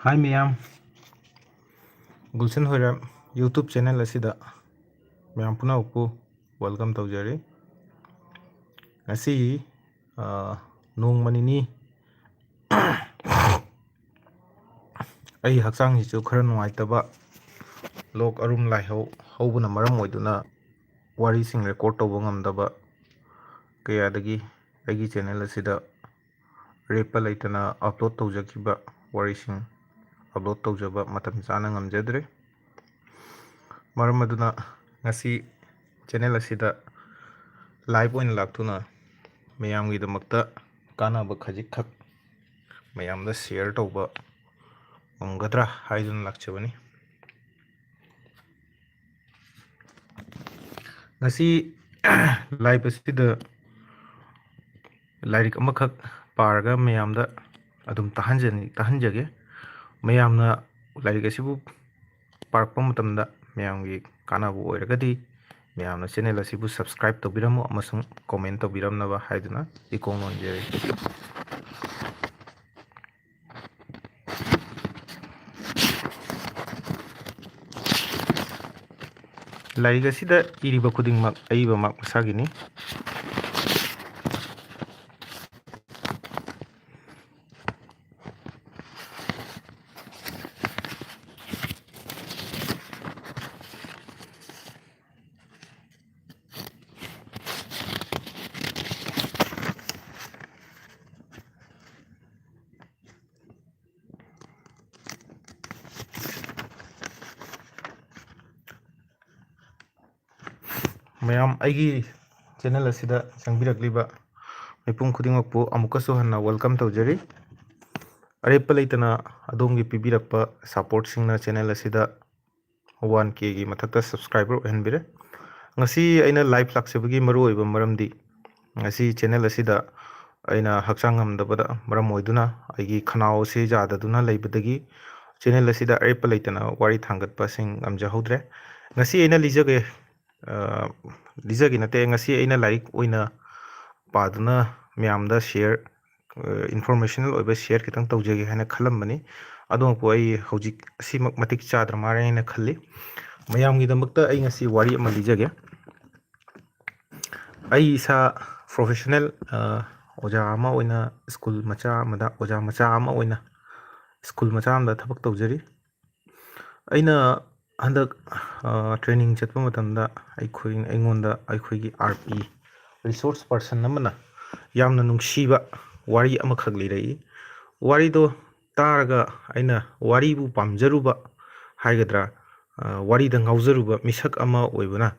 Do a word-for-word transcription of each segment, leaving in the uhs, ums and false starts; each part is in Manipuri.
ꯍꯥꯏ ꯃꯌꯥꯝ, ꯒꯨꯜꯁꯟ ꯍꯣꯏꯔꯥꯝ YouTube ꯆꯦꯅꯦꯜ ꯑꯁꯤꯗ ꯃꯌꯥꯝ ꯄꯨꯝꯅꯃꯛꯄꯨ welcome ꯇꯧꯖꯔꯤ꯫ ꯉꯁꯤ, ꯑ, ꯅꯣꯡꯃ ꯅꯤꯅꯤ ꯑꯩ ꯍꯛꯆꯥꯡꯁꯤꯁꯨ ꯈꯔ ꯅꯨꯡꯉꯥꯏꯇꯕ, ꯂꯣꯛ ꯑꯔꯨꯝ ꯂꯥꯏꯍꯧ ꯍꯧꯕꯅ ꯃꯔꯝ ꯑꯣꯏꯗꯨꯅ ꯋꯥꯔꯤꯁꯤꯡ record ꯇꯧꯕ ꯉꯝꯗꯕ ꯀꯌꯥꯗꯒꯤ ꯑꯩꯒꯤ ꯆꯦꯅꯦꯜ ꯑꯁꯤꯗ ꯂꯦꯞꯄ ꯂꯩꯇꯅ upload ꯇꯧꯖꯈꯤꯕ ꯋꯥꯔꯤꯁꯤꯡ upload ꯇꯧꯖꯕ ꯃꯇꯝ ꯆꯥꯅ ꯉꯝꯖꯗ꯭ꯔꯦ꯫ ꯃꯔꯝ ꯑꯗꯨꯅ ꯉꯁꯤ ꯆꯦꯅꯦꯜ ꯑꯁꯤꯗ live ꯑꯣꯏꯅ ꯂꯥꯛꯇꯨꯅ ꯃꯌꯥꯝꯒꯤꯗꯃꯛꯇ ꯀꯥꯟꯅꯕ ꯈꯖꯤꯛꯈꯛ ꯃꯌꯥꯝꯗ share ꯇꯧꯕ ꯉꯝꯒꯗ꯭ꯔꯥ ꯍꯥꯏꯗꯨꯅ ꯂꯥꯛꯆꯕꯅꯤ꯫ ꯉꯁꯤ live ꯑꯁꯤꯗ ꯂꯥꯏꯔꯤꯛ ꯑꯃꯈꯛ ꯄꯥꯔꯒ ꯃꯌꯥꯝꯗ ꯑꯗꯨꯝ ꯇꯥꯍꯟꯖꯅꯤ-, ꯇꯥꯍꯟꯖꯒꯦ꯫ ꯃꯌꯥꯝꯅ ꯂꯥꯏꯔꯤꯛ ꯑꯁꯤꯕꯨ ꯄꯥꯔꯛꯄ ꯃꯇꯝꯗ ꯃꯌꯥꯝꯒꯤ ꯀꯥꯟꯅꯕ ꯑꯣꯏꯔꯒꯗꯤ ꯃꯌꯥꯝꯅ ꯆꯦꯅꯦꯜ ꯑꯁꯤꯕꯨ subscribe ꯇꯧꯕꯤꯔꯝꯃꯨ ꯑꯃꯁꯨꯡ comment ꯇꯧꯕꯤꯔꯝꯅꯕ ꯍꯥꯏꯗꯨꯅ ꯏꯀꯣꯡ ꯅꯣꯟꯖꯔꯤ꯫ ꯂꯥꯏꯔꯤꯛ ꯑꯁꯤꯗ ꯏꯔꯤꯕ ꯈꯨꯗꯤꯡꯃꯛ ꯑꯏꯕ ꯃꯍꯥꯛ ꯃꯁꯥꯒꯤꯅꯤ꯫ ꯃꯌꯥꯝ ꯑꯩꯒꯤ ꯆꯦꯅꯦꯜ ꯑꯁꯤꯗ ꯆꯪꯕꯤꯔꯛꯂꯤꯕ ꯃꯤꯄꯨꯝ ꯈꯨꯗꯤꯡꯃꯛꯄꯨ ꯑꯃꯨꯛꯀꯁꯨ ꯍꯟꯅ welcome ꯇꯧꯖꯔꯤ꯫ ꯑꯔꯦꯞꯄ ꯂꯩꯇꯅ ꯑꯗꯣꯝꯒꯤ ꯄꯤꯕꯤꯔꯛꯄ supportꯁꯤꯡꯅ ꯆꯦꯅꯦꯜ ꯑꯁꯤꯗ one Kꯒꯤ ꯃꯊꯛꯇ subscriber ꯑꯣꯏꯍꯟꯕꯤꯔꯦ꯫ ꯉꯁꯤ ꯑꯩꯅ live ꯂꯥꯛꯆꯕꯒꯤ ꯃꯔꯨꯑꯣꯏꯕ ꯃꯔꯝꯗꯤ, ꯉꯁꯤ ꯆꯦꯅꯦꯜ ꯑꯁꯤꯗ ꯑꯩꯅ ꯍꯛꯆꯥꯡ ꯉꯝꯗꯕꯗ ꯃꯔꯝ ꯑꯣꯏꯗꯨꯅ ꯑꯩꯒꯤ ꯈꯅꯥꯎ ꯑꯁꯤ ꯌꯥꯗꯗꯨꯅ ꯂꯩꯕꯗꯒꯤ ꯆꯦꯅꯦꯜ ꯑꯁꯤꯗ ꯑꯔꯦꯞꯄ ꯂꯩꯇꯅ ꯋꯥꯔꯤ ꯊꯥꯡꯒꯠꯄꯁꯤꯡ ꯉꯝꯖꯍꯧꯗ꯭ꯔꯦ꯫ ꯉꯁꯤ ꯑꯩꯅ ꯂꯤꯖꯒꯦ, ꯑ, ꯂꯤꯖꯒꯦ ꯅꯠꯇꯦ, ꯉꯁꯤ ꯑꯩꯅ ꯂꯥꯏꯔꯤꯛ ꯑꯣꯏꯅ ꯄꯥꯗꯨꯅ ꯃꯌꯥꯝꯗ share ꯏꯟꯐꯣꯔꯃꯦꯁꯅꯦꯜ ꯑꯣꯏꯕ ꯁꯤꯌꯔ ꯈꯤꯇꯪ ꯇꯧꯖꯒꯦ ꯍꯥꯏꯅ ꯈꯜꯂꯝꯕꯅꯤ꯫ ꯑꯗꯨꯃꯛꯄꯨ ꯑꯩ ꯍꯧꯖꯤꯛ ꯑꯁꯤꯃꯛ ꯃꯇꯤꯛ ꯆꯥꯗ꯭ꯔ ꯃꯥꯜꯂꯦ ꯍꯥꯏꯅ ꯈꯜꯂꯤ꯫ ꯃꯌꯥꯝꯒꯤꯗꯃꯛꯇ ꯑꯩ ꯉꯁꯤ ꯋꯥꯔꯤ ꯑꯃ ꯂꯤꯖꯒꯦ꯫ ꯑꯩ ꯏꯁꯥ ꯄ꯭ꯔꯣꯐꯦꯁꯅꯦꯜ ꯑꯣꯖꯥ ꯑꯃ ꯑꯣꯏꯅ, ꯁ꯭ꯀꯨꯜ ꯃꯆꯥ ꯑꯃꯗ ꯑꯣꯖꯥ ꯃꯆꯥ ꯑꯃ ꯑꯣꯏꯅ ꯁ꯭ꯀꯨꯜ ꯃꯆꯥ ꯑꯃꯗ ꯊꯕꯛ ꯇꯧꯖꯔꯤ꯫ ꯑꯩꯅ ꯍꯟꯗꯛ ꯇ꯭ꯔꯦꯅꯤꯡ ꯆꯠꯄ ꯃꯇꯝꯗ ꯑꯩꯈꯣꯏ, ꯑꯩꯉꯣꯟꯗ ꯑꯩꯈꯣꯏꯒꯤ ꯑꯥꯔ ꯄꯤ, ꯔꯤꯁꯣꯔꯁ ꯄꯔꯁꯟ ꯑꯃꯅ ꯌꯥꯝꯅ ꯅꯨꯡꯁꯤꯕ ꯋꯥꯔꯤ ꯑꯃꯈꯛ ꯂꯤꯔꯛꯏ꯫ ꯋꯥꯔꯤꯗꯣ ꯇꯥꯔꯒ ꯑꯩꯅ ꯋꯥꯔꯤꯕꯨ ꯄꯥꯝꯖꯔꯨꯕ ꯍꯥꯏꯒꯗ꯭ꯔꯥ, ꯋꯥꯔꯤꯗ ꯉꯥꯎꯖꯔꯨꯕ ꯃꯤꯁꯛ ꯑꯃ ꯑꯣꯏꯕꯅ,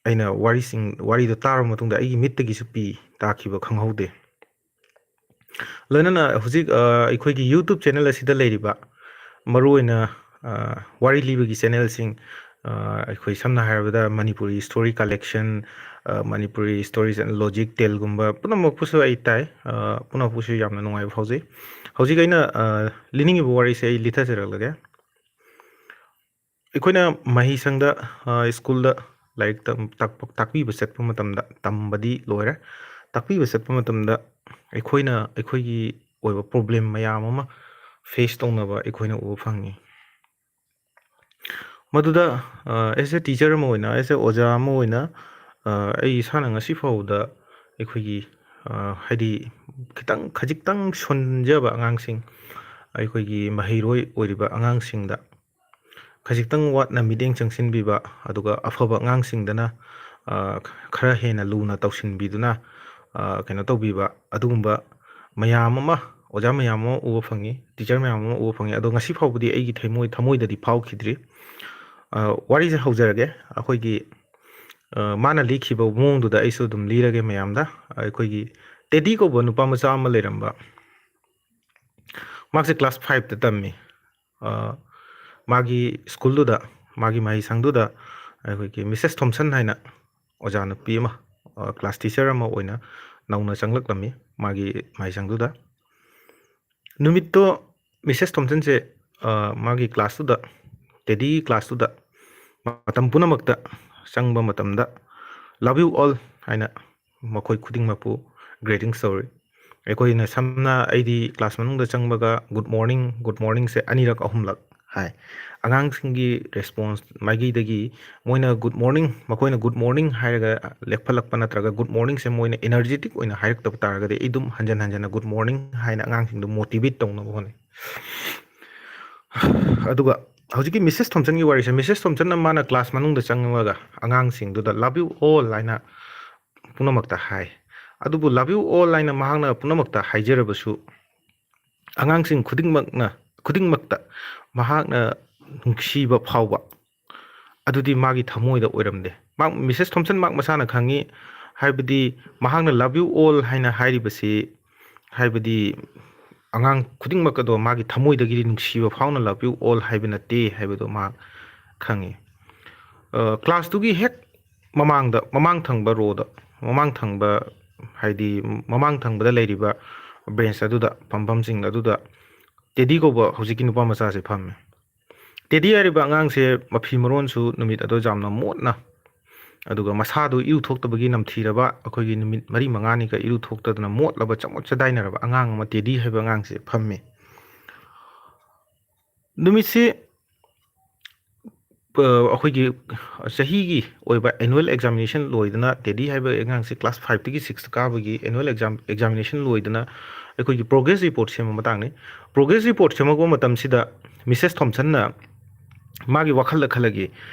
ꯑꯩꯅ ꯋꯥꯔꯤꯁꯤꯡ, ꯋꯥꯔꯤꯗꯣ ꯇꯥꯔꯕ ꯃꯇꯨꯡꯗ ꯑꯩꯒꯤ ꯃꯤꯠꯇꯒꯤꯁꯨ ꯄꯤ ꯇꯥꯈꯤꯕ ꯈꯪꯍꯧꯗꯦ꯫ ꯂꯣꯏꯅꯅ ꯍꯧꯖꯤꯛ ꯑꯩꯈꯣꯏꯒꯤ YouTube ꯆꯦꯅꯦꯜ ꯑꯁꯤꯗ ꯂꯩꯔꯤꯕ ꯃꯔꯨꯑꯣꯏꯅ ꯋꯥꯔꯤ ꯂꯤꯕꯒꯤ ꯆꯦꯅꯦꯜꯁꯤꯡ, ꯑꯩꯈꯣꯏ ꯁꯝꯅ ꯍꯥꯏꯔꯕꯗ Manipuri story collection, Manipuri stories and logic ꯇꯦꯜꯒꯨꯝꯕ ꯄꯨꯝꯅꯃꯛꯄꯨꯁꯨ ꯑꯩ ꯇꯥꯏ꯫ ꯄꯨꯝꯅꯃꯛꯄꯨꯁꯨ ꯌꯥꯝꯅ ꯅꯨꯡꯉꯥꯏꯕ ꯐꯥꯎꯖꯩ꯫ ꯍꯧꯖꯤꯛ ꯑꯩꯅ ꯂꯤꯅꯤꯡꯉꯤꯕ ꯋꯥꯔꯤꯁꯦ ꯑꯩ ꯂꯤꯊꯖꯔꯛꯂꯒꯦ꯫ ꯑꯩꯈꯣꯏꯅ ꯃꯍꯩꯁꯪꯗ, ꯁ꯭ꯀꯨꯜꯗ ꯂꯥꯏꯔꯤꯛ ꯇꯥꯛꯄ, ꯇꯥꯛꯄꯤꯕ ꯆꯠꯄ ꯃꯇꯝꯗ, ꯇꯝꯕꯗꯤ ꯂꯣꯏꯔꯦ, ꯇꯥꯛꯄꯤꯕ ꯆꯠꯄ ꯃꯇꯝꯗ ꯑꯩꯈꯣꯏꯅ ꯑꯩꯈꯣꯏꯒꯤ ꯑꯣꯏꯕ ꯄ꯭ꯔꯣꯕ꯭ꯂꯦꯝ ꯃꯌꯥꯝ ꯑꯃ ꯐꯦꯁ ꯇꯧꯅꯕ ꯑꯩꯈꯣꯏꯅ ꯎꯕ ꯐꯪꯉꯤ꯫ ꯃꯗꯨꯗ ꯑꯦꯁ ꯑꯦ ꯇꯤꯆꯔ ꯑꯃ ꯑꯣꯏꯅ, ꯑꯦꯁ ꯑꯦ ꯑꯣꯖꯥ ꯑꯃ ꯑꯣꯏꯅ, ꯑꯩ ꯏꯁꯥꯅ ꯉꯁꯤ ꯐꯥꯎꯕꯗ ꯑꯩꯈꯣꯏꯒꯤ ꯍꯥꯏꯗꯤ ꯈꯤꯇꯪ, ꯈꯖꯤꯛꯇꯪ ꯁꯣꯟꯖꯕ ꯑꯉꯥꯡꯁꯤꯡ, ꯑꯩꯈꯣꯏꯒꯤ ꯃꯍꯩꯔꯣꯏ ꯑꯣꯏꯔꯤꯕ ꯑꯉꯥꯡꯁꯤꯡꯗ ꯈꯖꯤꯛꯇꯪ ꯋꯥꯠꯅ ꯃꯤꯠꯌꯦꯡ ꯆꯪꯁꯤꯟꯕꯤꯕ, ꯑꯗꯨꯒ ꯑꯐꯕ ꯑꯉꯥꯡꯁꯤꯡꯗꯅ ꯈꯔ ꯍꯦꯟꯅ ꯂꯨꯅ ꯇꯧꯁꯤꯟꯕꯤꯗꯨꯅ ꯀꯩꯅꯣ ꯇꯧꯕꯤꯕ, ꯑꯗꯨꯒꯨꯝꯕ ꯃꯌꯥꯝ ꯑꯃ, ꯑꯣꯖꯥ ꯃꯌꯥꯝ ꯑꯃ ꯎꯕ ꯐꯪꯉꯤ, ꯇꯤꯆꯔ ꯃꯌꯥꯝ ꯑꯃ ꯎꯕ ꯐꯪꯉꯤ꯫ ꯑꯗꯣ ꯉꯁꯤ ꯐꯥꯎꯕꯗꯤ ꯑꯩꯒꯤ ꯊꯃꯣꯏ, ꯊꯃꯣꯏꯗꯗꯤ ꯐꯥꯎꯈꯤꯗ꯭ꯔꯤ꯫ ꯋꯥꯔꯤꯁꯦ ꯍꯧꯖꯔꯒꯦ꯫ ꯑꯩꯈꯣꯏꯒꯤ ꯃꯥꯅ ꯂꯤꯈꯤꯕ ꯃꯑꯣꯡꯗꯨꯗ ꯑꯩꯁꯨ ꯑꯗꯨꯝ ꯂꯤꯔꯒꯦ ꯃꯌꯥꯝꯗ꯫ ꯑꯩꯈꯣꯏꯒꯤ ꯇꯦꯗꯤ ꯀꯧꯕ ꯅꯨꯄꯥ ꯃꯆꯥ ꯑꯃ ꯂꯩꯔꯝꯕ꯫ ꯃꯍꯥꯛꯁꯦ ꯀ꯭ꯂꯥꯁ ꯐꯥꯏꯚꯇ ꯇꯝꯃꯤ꯫ ꯃꯥꯒꯤ ꯁ꯭ꯀꯨꯜꯗꯨꯗ, ꯃꯥꯒꯤ ꯃꯍꯩꯁꯪꯗꯨꯗ ꯑꯩꯈꯣꯏꯒꯤ ꯃꯤꯁꯦꯁ ꯊꯣꯝꯁꯟ ꯍꯥꯏꯅ ꯑꯣꯖꯥ ꯅꯨꯄꯤ ꯑꯃ, ꯀ꯭ꯂꯥꯁ ꯇꯤꯆꯔ ꯑꯃ ꯑꯣꯏꯅ ꯅꯧꯅ ꯆꯪꯂꯛꯂꯝꯃꯤ ꯃꯥꯒꯤ ꯃꯍꯩꯁꯪꯗꯨꯗ꯫ ꯅꯨꯃꯤꯠꯇꯣ ꯃꯤꯁꯦꯁ ꯊꯣꯝꯁꯟꯁꯦ ꯃꯥꯒꯤ ꯀ꯭ꯂꯥꯁꯇꯨꯗ, ꯇꯦꯗꯤ ꯀ꯭ꯂꯥꯁꯇꯨꯗ ꯃꯇꯝ ꯄꯨꯝꯅꯃꯛꯇ ꯆꯪꯕ ꯃꯇꯝꯗ "Love you all" ꯍꯥꯏꯅ ꯃꯈꯣꯏ ꯈꯨꯗꯤꯡꯃꯛꯄꯨ ꯒ꯭ꯔꯦꯇꯤꯡꯁ ꯇꯧꯔꯤ꯫ ꯑꯩꯈꯣꯏꯅ ꯁꯝꯅ ꯑꯩꯗꯤ ꯀ꯭ꯂꯥꯁ ꯃꯅꯨꯡꯗ ꯆꯪꯕꯒ "ꯒꯨꯗ ꯃꯣꯔꯅꯤꯡ, ꯒꯨꯗ ꯃꯣꯔꯅꯤꯡꯁꯦ" ꯑꯅꯤꯔꯛ ꯑꯍꯨꯝꯂꯛ ꯍꯥꯏ꯫ ꯑꯉꯥꯡꯁꯤꯡꯒꯤ ꯔꯦꯁꯄꯣꯟꯁ ꯃꯥꯏꯀꯩꯗꯒꯤ ꯃꯣꯏꯅ "ꯒꯨꯗ ꯃꯣꯔꯅꯤꯡ", ꯃꯈꯣꯏꯅ "ꯒꯨꯗ ꯃꯣꯔꯅꯤꯡ" ꯍꯥꯏꯔꯒ ꯂꯦꯞꯈꯠꯂꯛꯄ ꯅꯠꯇ꯭ꯔꯒ "ꯒꯨꯗ ꯃꯣꯔꯅꯤꯡꯁꯦ" ꯃꯣꯏꯅ ꯏꯅꯔꯖꯦꯇꯤꯛ ꯑꯣꯏꯅ ꯍꯥꯏꯔꯛꯇꯕ ꯇꯥꯔꯒꯗꯤ ꯑꯩ ꯑꯗꯨꯝ ꯍꯟꯖꯟ ꯍꯟꯖꯟꯅ "ꯒꯨꯗ ꯃꯣꯔꯅꯤꯡ" ꯍꯥꯏꯅ ꯑꯉꯥꯡꯁꯤꯡꯗꯣ ꯃꯣꯇꯤꯚꯦꯠ ꯇꯧꯅꯕ ꯍꯣꯠꯅꯩ꯫ ꯑꯗꯨꯒ ꯍꯧꯖꯤꯛꯀꯤ ꯃꯤꯁꯦꯁ ꯊꯣꯝꯁꯟꯒꯤ ꯋꯥꯔꯤꯁꯦ, ꯃꯤꯁꯦꯁ ꯊꯣꯝꯁꯟꯅ ꯃꯥꯅ ꯀ꯭ꯂꯥꯁ ꯃꯅꯨꯡꯗ ꯆꯪꯉꯒ ꯑꯉꯥꯡꯁꯤꯡꯗꯨꯗ "ꯂꯚ ꯌꯨ ꯑꯣꯜ" ꯍꯥꯏꯅ ꯄꯨꯝꯅꯃꯛꯇ ꯍꯥꯏ꯫ ꯑꯗꯨꯕꯨ "ꯂꯚ ꯌꯨ ꯑꯣꯜ" ꯍꯥꯏꯅ ꯃꯍꯥꯛꯅ ꯄꯨꯝꯅꯃꯛꯇ ꯍꯥꯏꯖꯔꯕꯁꯨ, ꯑꯉꯥꯡꯁꯤꯡ ꯈꯨꯗꯤꯡꯃꯛꯅ, ꯈꯨꯗꯤꯡꯃꯛꯇ ꯃꯍꯥꯛꯅ ꯅꯨꯡꯁꯤꯕ ꯐꯥꯎꯕ ꯑꯗꯨꯗꯤ ꯃꯥꯒꯤ ꯊꯃꯣꯏꯗ ꯑꯣꯏꯔꯝꯗꯦ꯫ ꯃꯍꯥꯛ, ꯃꯤꯁꯦꯁ ꯊꯣꯝꯁꯟ ꯃꯍꯥꯛ ꯃꯁꯥꯅ ꯈꯪꯉꯤ, ꯍꯥꯏꯕꯗꯤ ꯃꯍꯥꯛꯅ "ꯂꯚ ꯌꯨ ꯑꯣꯜ" ꯍꯥꯏꯅ ꯍꯥꯏꯔꯤꯕꯁꯤ, ꯍꯥꯏꯕꯗꯤ ꯑꯉꯥꯡ ꯈꯨꯗꯤꯡꯃꯛ ꯑꯗꯣ ꯃꯥꯒꯤ ꯊꯃꯣꯏꯗꯒꯤꯗꯤ ꯅꯨꯡꯁꯤꯕ ꯐꯥꯎꯅ "ꯂꯚ ꯌꯨ ꯑꯣꯜ" ꯍꯥꯏꯕ ꯅꯠꯇꯦ ꯍꯥꯏꯕꯗꯣ ꯃꯍꯥꯛ ꯈꯪꯉꯤ꯫ ꯑ, ꯀ꯭ꯂꯥꯁꯇꯨꯒꯤ ꯍꯦꯛ ꯃꯃꯥꯡꯗ, ꯃꯃꯥꯡ ꯊꯪꯕ ꯔꯣꯗ, ꯃꯃꯥꯡ ꯊꯪꯕ, ꯍꯥꯏꯗꯤ ꯃꯃꯥꯡ ꯊꯪꯕꯗ ꯂꯩꯔꯤꯕ ꯕꯦꯟꯁ ꯑꯗꯨꯗ, ꯐꯝꯐꯝꯁꯤꯡ ꯑꯗꯨꯗ ꯇꯦꯗꯤ ꯀꯧꯕ ꯍꯧꯖꯤꯛꯀꯤ ꯅꯨꯄꯥ ꯃꯆꯥꯁꯦ ꯐꯝꯃꯦ꯫ ꯇꯦꯗꯤ ꯍꯥꯏꯔꯤꯕ ꯑꯉꯥꯡꯁꯦ ꯃꯐꯤ ꯃꯔꯣꯟꯁꯨ ꯅꯨꯃꯤꯠ ꯑꯗꯣ ꯌꯥꯝꯅ ꯃꯣꯠꯅ, ꯑꯗꯨꯒ ꯃꯁꯥꯗꯨ ꯏꯔꯨ ꯊꯣꯛꯇꯕꯒꯤ ꯅꯝꯊꯤꯔꯕ, ꯑꯩꯈꯣꯏꯒꯤ ꯅꯨꯃꯤꯠ ꯃꯔꯤ ꯃꯉꯥꯅꯤꯒ ꯏꯔꯨ ꯊꯣꯛꯇꯗꯅ ꯃꯣꯠꯂꯕ, ꯆꯃꯣꯠ ꯆꯗꯥꯏꯅꯔꯕ ꯑꯉꯥꯡ ꯑꯃ ꯇꯦꯗꯤ ꯍꯥꯏꯕ ꯑꯉꯥꯡꯁꯦ ꯐꯝꯃꯤ꯫ ꯅꯨꯃꯤꯠꯁꯤ, ꯑ, ꯑꯩꯈꯣꯏꯒꯤ ꯆꯍꯤꯒꯤ ꯑꯣꯏꯕ annual examination ꯂꯣꯏꯗꯅ, ꯇꯦꯗꯤ ꯍꯥꯏꯕ ꯑꯉꯥꯡꯁꯤ ꯀ꯭ꯂꯥꯁ ꯐꯥꯏꯚꯇꯒꯤ ꯁꯤꯛꯁꯇ ꯀꯥꯕꯒꯤ annual exam, examination ꯂꯣꯏꯗꯅ ꯑꯩꯈꯣꯏꯒꯤ ꯄ꯭ꯔꯣꯒ꯭ꯔꯦꯁ ꯔꯤꯄꯣꯔꯠ ꯁꯦꯝꯕ ꯃꯇꯥꯡꯅꯤ꯫ ꯄ꯭ꯔꯣꯒ꯭ꯔꯦꯁ ꯔꯤꯄꯣꯔꯠ ꯁꯦꯝꯃꯛꯄ ꯃꯇꯝꯁꯤꯗ ꯃꯤꯁꯦꯁ ꯊꯣꯝꯁꯟꯅ ꯃꯥꯒꯤ ꯋꯥꯈꯜꯗ ꯈꯜꯂꯒ,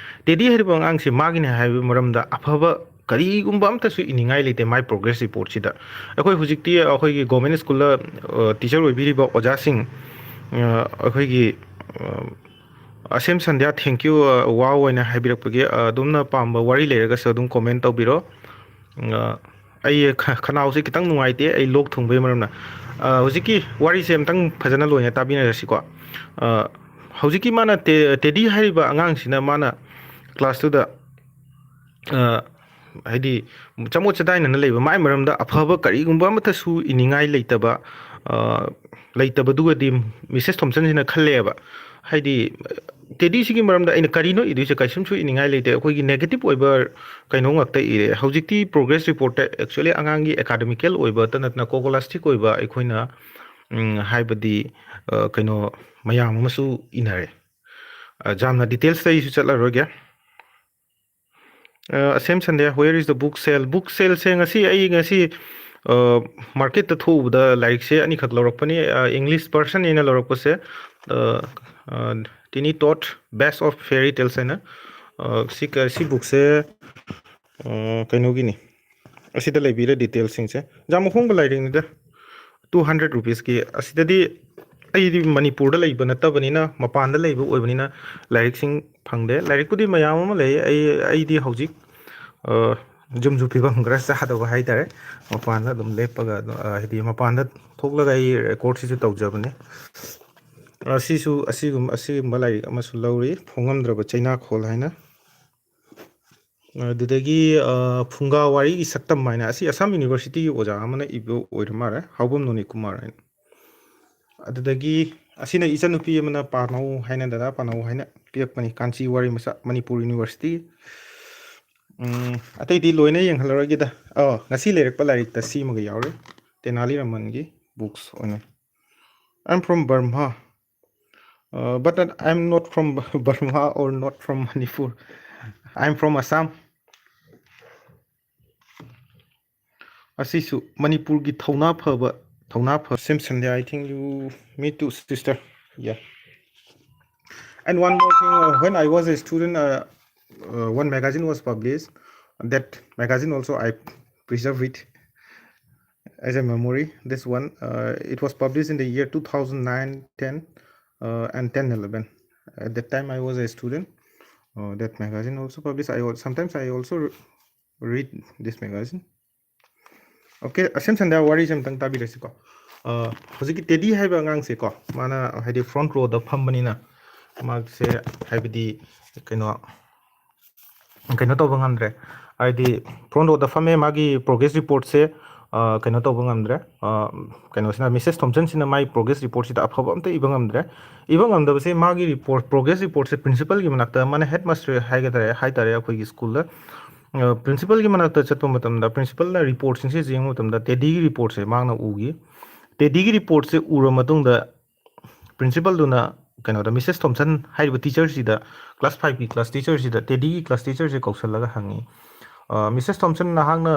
ꯇꯦꯗꯤ ꯍꯥꯏꯔꯤꯕ ꯑꯉꯥꯡꯁꯤ ꯃꯥꯒꯤꯅꯤ ꯍꯥꯏꯕ ꯃꯔꯝꯗ ꯑꯐꯕ ꯀꯔꯤꯒꯨꯝꯕ ꯑꯝꯇꯁꯨ ꯏꯅꯤꯡꯉꯥꯏ ꯂꯩꯇꯦ ꯃꯥꯏ ꯄ꯭ꯔꯣꯒ꯭ꯔꯦꯁ ꯔꯤꯄꯣꯔꯠꯁꯤꯗ꯫ ꯑꯩꯈꯣꯏ ꯍꯧꯖꯤꯛꯇꯤ ꯑꯩꯈꯣꯏꯒꯤ ꯒꯣꯔꯃꯦꯟ ꯁ꯭ꯀꯨꯜꯗ, ꯑ, ꯇꯤꯆꯔ ꯑꯣꯏꯕꯤꯔꯤꯕ ꯑꯣꯖꯥꯁꯤꯡ, ꯑ, ꯑꯩꯈꯣꯏꯒꯤ, ꯑ, ꯑꯁꯦꯝ ꯁꯟꯙ꯭ꯌꯥ, thank you, ꯑ, wow ꯑꯣꯏꯅ ꯍꯥꯏꯕꯤꯔꯛꯄꯒꯤ, ꯑ, ꯑꯗꯣꯝꯅ ꯄꯥꯝꯕ ꯋꯥꯔꯤ ꯂꯩꯔꯒꯁꯨ ꯑꯗꯨꯝ comment ꯇꯧꯕꯤꯔꯣ꯫ ꯑ, ꯑꯩ ꯈ-, ꯈꯅꯥꯎꯁꯦ ꯈꯤꯇꯪ ꯅꯨꯡꯉꯥꯏꯇꯦ, ꯑꯩ ꯂꯣꯛ ꯊꯨꯡꯕꯒꯤ ꯃꯔꯝꯅ꯫ ꯑ, ꯍꯧꯖꯤꯛꯀꯤ ꯋꯥꯔꯤꯁꯦ ꯑꯝꯇꯪ ꯐꯖꯅ ꯂꯣꯏꯅ ꯇꯥꯕꯤꯅꯔꯁꯤꯀꯣ꯫ ꯑ, ꯍꯧꯖꯤꯛꯀꯤ ꯃꯥꯅ ꯇꯦ-, ꯇꯦꯗꯤ ꯍꯥꯏꯔꯤꯕ ꯑꯉꯥꯡꯁꯤꯅ ꯃꯥꯅ ꯀ꯭ꯂꯥꯁꯇꯨꯗ, ꯑ, ꯍꯥꯏꯗꯤ ꯆꯃꯣꯠ ꯆꯗꯥꯏꯅꯅ ꯂꯩꯕ, ꯃꯥꯏ ꯃꯔꯝꯗ ꯑꯐꯕ ꯀꯔꯤꯒꯨꯝꯕ ꯑꯃꯠꯇꯁꯨ ꯏꯅꯤꯡꯉꯥꯏ ꯂꯩꯇꯕ, ꯑ, ꯂꯩꯇꯕꯗꯨꯒꯗꯤ ꯃꯤꯁꯦꯁ ꯊꯣꯝꯁꯟꯁꯤꯅ ꯈꯜꯂꯦꯕ꯫ ꯍꯥꯏꯗꯤ ꯇꯦꯗꯤꯁꯤꯒꯤ ꯃꯔꯝꯗ ꯑꯩꯅ ꯀꯔꯤꯅꯣ ꯏꯗꯣꯏꯁꯦ? ꯀꯩꯁꯨꯝꯁꯨ ꯏꯅꯤꯡꯉꯥꯏ ꯂꯩꯇꯦ꯫ ꯑꯩꯈꯣꯏꯒꯤ negative ꯑꯣꯏꯕ ꯀꯩꯅꯣ ꯉꯥꯛꯇ ꯏꯔꯦ꯫ ꯍꯧꯖꯤꯛꯇꯤ progress reportꯇ actually ꯑꯉꯥꯡꯒꯤ academical ꯑꯣꯏꯕꯇ ꯅꯠꯇꯅ scholastic ꯑꯣꯏꯕ ꯑꯩꯈꯣꯏꯅ, ꯎꯝ, ꯍꯥꯏꯕꯗꯤ, ꯑ, ꯀꯩꯅꯣ ꯃꯌꯥꯝ ꯑꯃꯁꯨ ꯏꯅꯔꯦ꯫ ꯑ, ꯌꯥꯝꯅ detailsꯇ ꯑꯩꯁꯨ ꯆꯠꯂꯔꯣꯏꯒꯦ꯫ ꯑ, ꯑꯁꯦꯝ Sandhya, where is the book sale? Book saleꯁꯦ ꯉꯁꯤ ꯑꯩ ꯉꯁꯤ, ꯑ, marketꯇ ꯊꯣꯛꯎꯕꯗ ꯂꯥꯏꯔꯤꯛꯁꯦ ꯑꯅꯤꯈꯛ ꯂꯧꯔꯛꯄꯅꯤ꯫ ꯑ, English version ꯑꯩꯅ ꯂꯧꯔꯛꯄꯁꯦ, ꯑ, ꯑ, Tiny Toad Best of Fairy Tales ꯍꯥꯏꯅ꯫ ꯑ, ꯁꯤ ꯀ-, ꯁꯤ bookꯁꯦ, ꯑ, ꯀꯩꯅꯣꯒꯤꯅꯤ꯫ ꯑꯁꯤꯗ ꯂꯩꯕꯤꯔꯦ detailsꯁꯤꯡꯁꯦ꯫ ꯌꯥꯝ ꯑꯍꯣꯡꯕ ꯂꯥꯏꯔꯤꯛꯅꯤꯗ꯫ Two hundred rupeesꯀꯤ꯫ ꯑꯁꯤꯗꯗꯤ ꯑꯩꯗꯤ ꯃꯅꯤꯄꯨꯔꯗ ꯂꯩꯕ ꯅꯠꯇꯕꯅꯤꯅ, ꯃꯄꯥꯟꯗ ꯂꯩꯕ ꯑꯣꯏꯕꯅꯤꯅ ꯂꯥꯏꯔꯤꯛꯁꯤꯡ ꯐꯪꯗꯦ꯫ ꯂꯥꯏꯔꯤꯛꯄꯨꯗꯤ ꯃꯌꯥꯝ ꯑꯃ ꯂꯩ꯫ ꯑꯩ, ꯑꯩꯗꯤ ꯍꯧꯖꯤꯛ, ꯑ, ꯌꯨꯝꯁꯨ ꯐꯤꯕꯝ ꯈꯔ ꯆꯥꯗꯕ ꯍꯥꯏꯇꯥꯔꯦ꯫ ꯃꯄꯥꯟꯗ ꯑꯗꯨꯝ ꯂꯦꯞꯄꯒ ꯑꯗꯨꯝ, ꯑ, ꯍꯥꯏꯗꯤ ꯃꯄꯥꯟꯗ ꯊꯣꯛꯂꯒ ꯑꯩ recordꯁꯤꯁꯨ ꯇꯧꯖꯕꯅꯦ꯫ ꯑꯁꯤꯁꯨ, ꯑꯁꯤꯒꯨꯝ-, ꯑꯁꯤꯒꯨꯝꯕ ꯂꯥꯏꯔꯤꯛ ꯑꯃꯁꯨ ꯂꯧꯔꯤ, ꯐꯣꯡꯉꯝꯗ꯭ꯔꯕ ꯆꯩꯅꯥꯈꯣꯜ ꯍꯥꯏꯅ꯫ ꯑꯗꯨꯗꯒꯤ, ꯑ, ꯐꯨꯡꯒꯥ ꯋꯥꯔꯤꯒꯤ ꯁꯛꯇꯝ ꯍꯥꯏꯅ, ꯑꯁꯤ ꯑꯁꯥꯝ Universityꯒꯤ ꯑꯣꯖꯥ ꯑꯃꯅ ꯏꯕ ꯑꯣꯏꯔ ꯃꯥꯜꯂꯦ, ꯍꯥꯎꯕꯝ ꯅꯣꯅꯤ ꯀꯨꯃꯥꯔ ꯍꯥꯏꯅ꯫ ꯑꯗꯨꯗꯒꯤ ꯑꯁꯤꯅ ꯏꯆꯟꯅꯨꯄꯤ ꯑꯃꯅ ꯄꯥꯅꯧ ꯍꯥꯏꯅ, ꯗꯗꯥ ꯄꯥꯅꯧ ꯍꯥꯏꯅ ꯄꯤꯔꯛꯄꯅꯤ, ꯀꯥꯟꯆꯤ ꯋꯥꯔꯤ ꯃꯆꯥ, ꯃꯅꯤꯄꯨꯔ University꯫ ꯎꯝ, ꯑꯇꯩꯗꯤ ꯂꯣꯏꯅ ꯌꯦꯡꯍꯜꯂꯔꯣꯏꯒꯦꯗ꯫ ꯑ, ꯉꯁꯤ ꯂꯩꯔꯛꯄ ꯂꯥꯏꯔꯤꯛꯇ ꯁꯤꯃꯒ ꯌꯥꯎꯔꯦ, ꯇꯦꯅꯥꯂꯤ ꯔꯥꯃꯟꯒꯤ books ꯑꯣꯏꯅ꯫ I'm from Burma. Uh, but I'm not from Burma or not from Manipur. I'm from Assam. ꯑꯁꯤꯁꯨ ꯃꯅꯤꯄꯨꯔꯒꯤ ꯊꯧꯅꯥ ꯐꯕ, ꯊꯧꯅꯥ ꯐ-, Sim Sandhya, I think you, me too, sister. Yeah. And one more thing, uh, when I was a student, uh, uh, one magazine was published. That magazine also I preserve it as a memory. This one, uh, it was published in the year two thousand nine, ten, uh, and ten, eleven. At that time, I was a student. Uh, that magazine also published. I al-, sometimes I also re-, read this magazine. Okay, ꯑꯁꯦꯝ Sandhya ꯋꯥꯔꯤꯁꯦ ꯑꯝꯇꯪ ꯇꯥꯕꯤꯔꯁꯤꯀꯣ꯫ ꯑ, ꯍꯧꯖꯤꯛꯀꯤ ꯇꯦꯗꯤ ꯍꯥꯏꯕ ꯑꯉꯥꯡꯁꯦꯀꯣ, ꯃꯥꯅ ꯍꯥꯏꯗꯤ front rowꯗ ꯐꯝꯕꯅꯤꯅ ꯃꯥꯁꯦ ꯍꯥꯏꯕꯗꯤ ꯀꯩꯅꯣ, ꯀꯩꯅꯣ ꯇꯧꯕ ꯉꯝꯗ꯭ꯔꯦ꯫ ꯍꯥꯏꯗꯤ front rowꯗ ꯐꯝꯃꯦ, ꯃꯥꯒꯤ progress reportꯁꯦ, ꯑ, ꯀꯩꯅꯣ ꯇꯧꯕ ꯉꯝꯗ꯭ꯔꯦ꯫ ꯑ, ꯀꯩꯅꯣꯁꯤꯅ, ꯃꯤꯁꯦꯁ ꯊꯣꯝꯁꯟꯁꯤꯅ ꯃꯥꯒꯤ ꯄ꯭ꯔꯣꯒ꯭ꯔꯦꯁ ꯔꯤꯄꯣꯔꯠꯁꯤꯗ ꯑꯐꯕ ꯑꯝꯇ ꯏꯕ ꯉꯝꯗ꯭ꯔꯦ꯫ ꯏꯕ ꯉꯝꯗꯕꯁꯦ ꯃꯥꯒꯤ ꯔꯤꯄꯣꯔꯠ, ꯄ꯭ꯔꯣꯒ꯭ꯔꯦꯁ ꯔꯤꯄꯣꯔꯠꯁꯦ ꯄ꯭ꯔꯤꯟꯁꯤꯄꯜꯒꯤ ꯃꯅꯥꯛꯇ, ꯃꯥꯅ ꯍꯦꯗ ꯃꯥꯁꯇꯔ ꯍꯥꯏꯒꯗ꯭ꯔꯥ, ꯍꯥꯏꯇꯥꯔꯦ, ꯑꯩꯈꯣꯏꯒꯤ ꯁ꯭ꯀꯨꯜꯗ, ꯑ, ꯄ꯭ꯔꯤꯟꯁꯤꯄꯜꯒꯤ ꯃꯅꯥꯛꯇ ꯆꯠꯄ ꯃꯇꯝꯗ, ꯄ꯭ꯔꯤꯟꯁꯤꯄꯜꯅ ꯔꯤꯄꯣꯔꯠꯁꯤꯡꯁꯦ ꯌꯦꯡꯕ ꯃꯇꯝꯗ, ꯇꯦꯗꯤꯒꯤ ꯔꯤꯄꯣꯔꯠꯁꯦ ꯃꯥꯅ ꯎꯈꯤ꯫ ꯇꯦꯗꯤꯒꯤ ꯔꯤꯄꯣꯔꯠꯁꯦ ꯎꯔ ꯃꯇꯨꯡꯗ, ꯄ꯭ꯔꯤꯟꯁꯤꯄꯜꯗꯨꯅ ꯀꯩꯅꯣꯗ, ꯃꯤꯁꯦꯁ ꯊꯣꯝꯁꯟ ꯍꯥꯏꯔꯤꯕ ꯇꯤꯆꯔꯁꯤꯗ, ꯀ꯭ꯂꯥꯁ ꯐꯥꯏꯚꯀꯤ ꯀ꯭ꯂꯥꯁ ꯇꯤꯆꯔꯁꯤꯗ, ꯇꯦꯗꯤꯒꯤ ꯀ꯭ꯂꯥꯁ ꯇꯤꯆꯔꯁꯦ ꯀꯧꯁꯜꯂꯒ ꯍꯪꯉꯤ, "ꯑ, ꯃꯤꯁꯦꯁ ꯊꯣꯝꯁꯟ, ꯅꯍꯥꯛꯅ,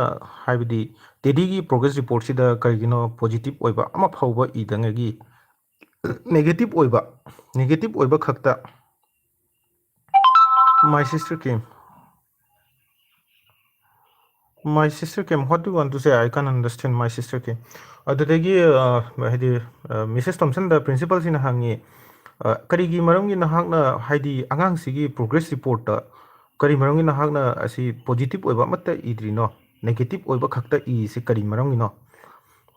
ꯍꯥꯏꯕꯗꯤ ꯇꯦꯗꯤꯒꯤ ꯄ꯭ꯔꯣꯒ꯭ꯔꯦꯁ ꯔꯤꯄꯣꯔꯠꯁꯤꯗ ꯀꯔꯤꯒꯤꯅꯣ ꯄꯣꯖꯤꯇꯤꯚ ꯑꯣꯏꯕ ꯑꯃ ꯐꯥꯎꯕ ꯏꯗꯉꯩꯒꯤ, ꯅꯦꯒꯦꯇꯤꯚ ꯑꯣꯏꯕ, ꯅꯦꯒꯦꯇꯤꯚ ꯑꯣꯏꯕ ꯈꯛꯇ?" My sister came. My sister came. What do you want to say? I can't understand. My sister came. ꯑꯗꯨꯗꯒꯤ, ꯑ, ꯍꯥꯏꯗꯤ, ꯑ, ꯃꯤꯁꯦꯁ ꯊꯣꯝꯁꯟꯗ ꯄ꯭ꯔꯤꯟꯁꯤꯄꯜꯁꯤꯅ ꯍꯪꯉꯤ, ꯑ, "ꯀꯔꯤꯒꯤ ꯃꯔꯝꯒꯤ ꯅꯍꯥꯛꯅ, ꯍꯥꯏꯗꯤ, ꯑꯉꯥꯡꯁꯤꯒꯤ ꯄ꯭ꯔꯣꯒ꯭ꯔꯦꯁ ꯔꯤꯄꯣꯔꯠꯇ ꯀꯔꯤ ꯃꯔꯝꯒꯤ ꯅꯍꯥꯛꯅ ꯑꯁꯤ ꯄꯣꯖꯤꯇꯤꯚ ꯑꯣꯏꯕ ꯑꯃꯠꯇ ꯏꯗ꯭ꯔꯤꯅꯣ? ꯅꯦꯒꯦꯇꯤꯚ ꯑꯣꯏꯕ ꯈꯛꯇ ꯏꯁꯤ ꯀꯔꯤ ꯃꯔꯝꯒꯤꯅꯣ?"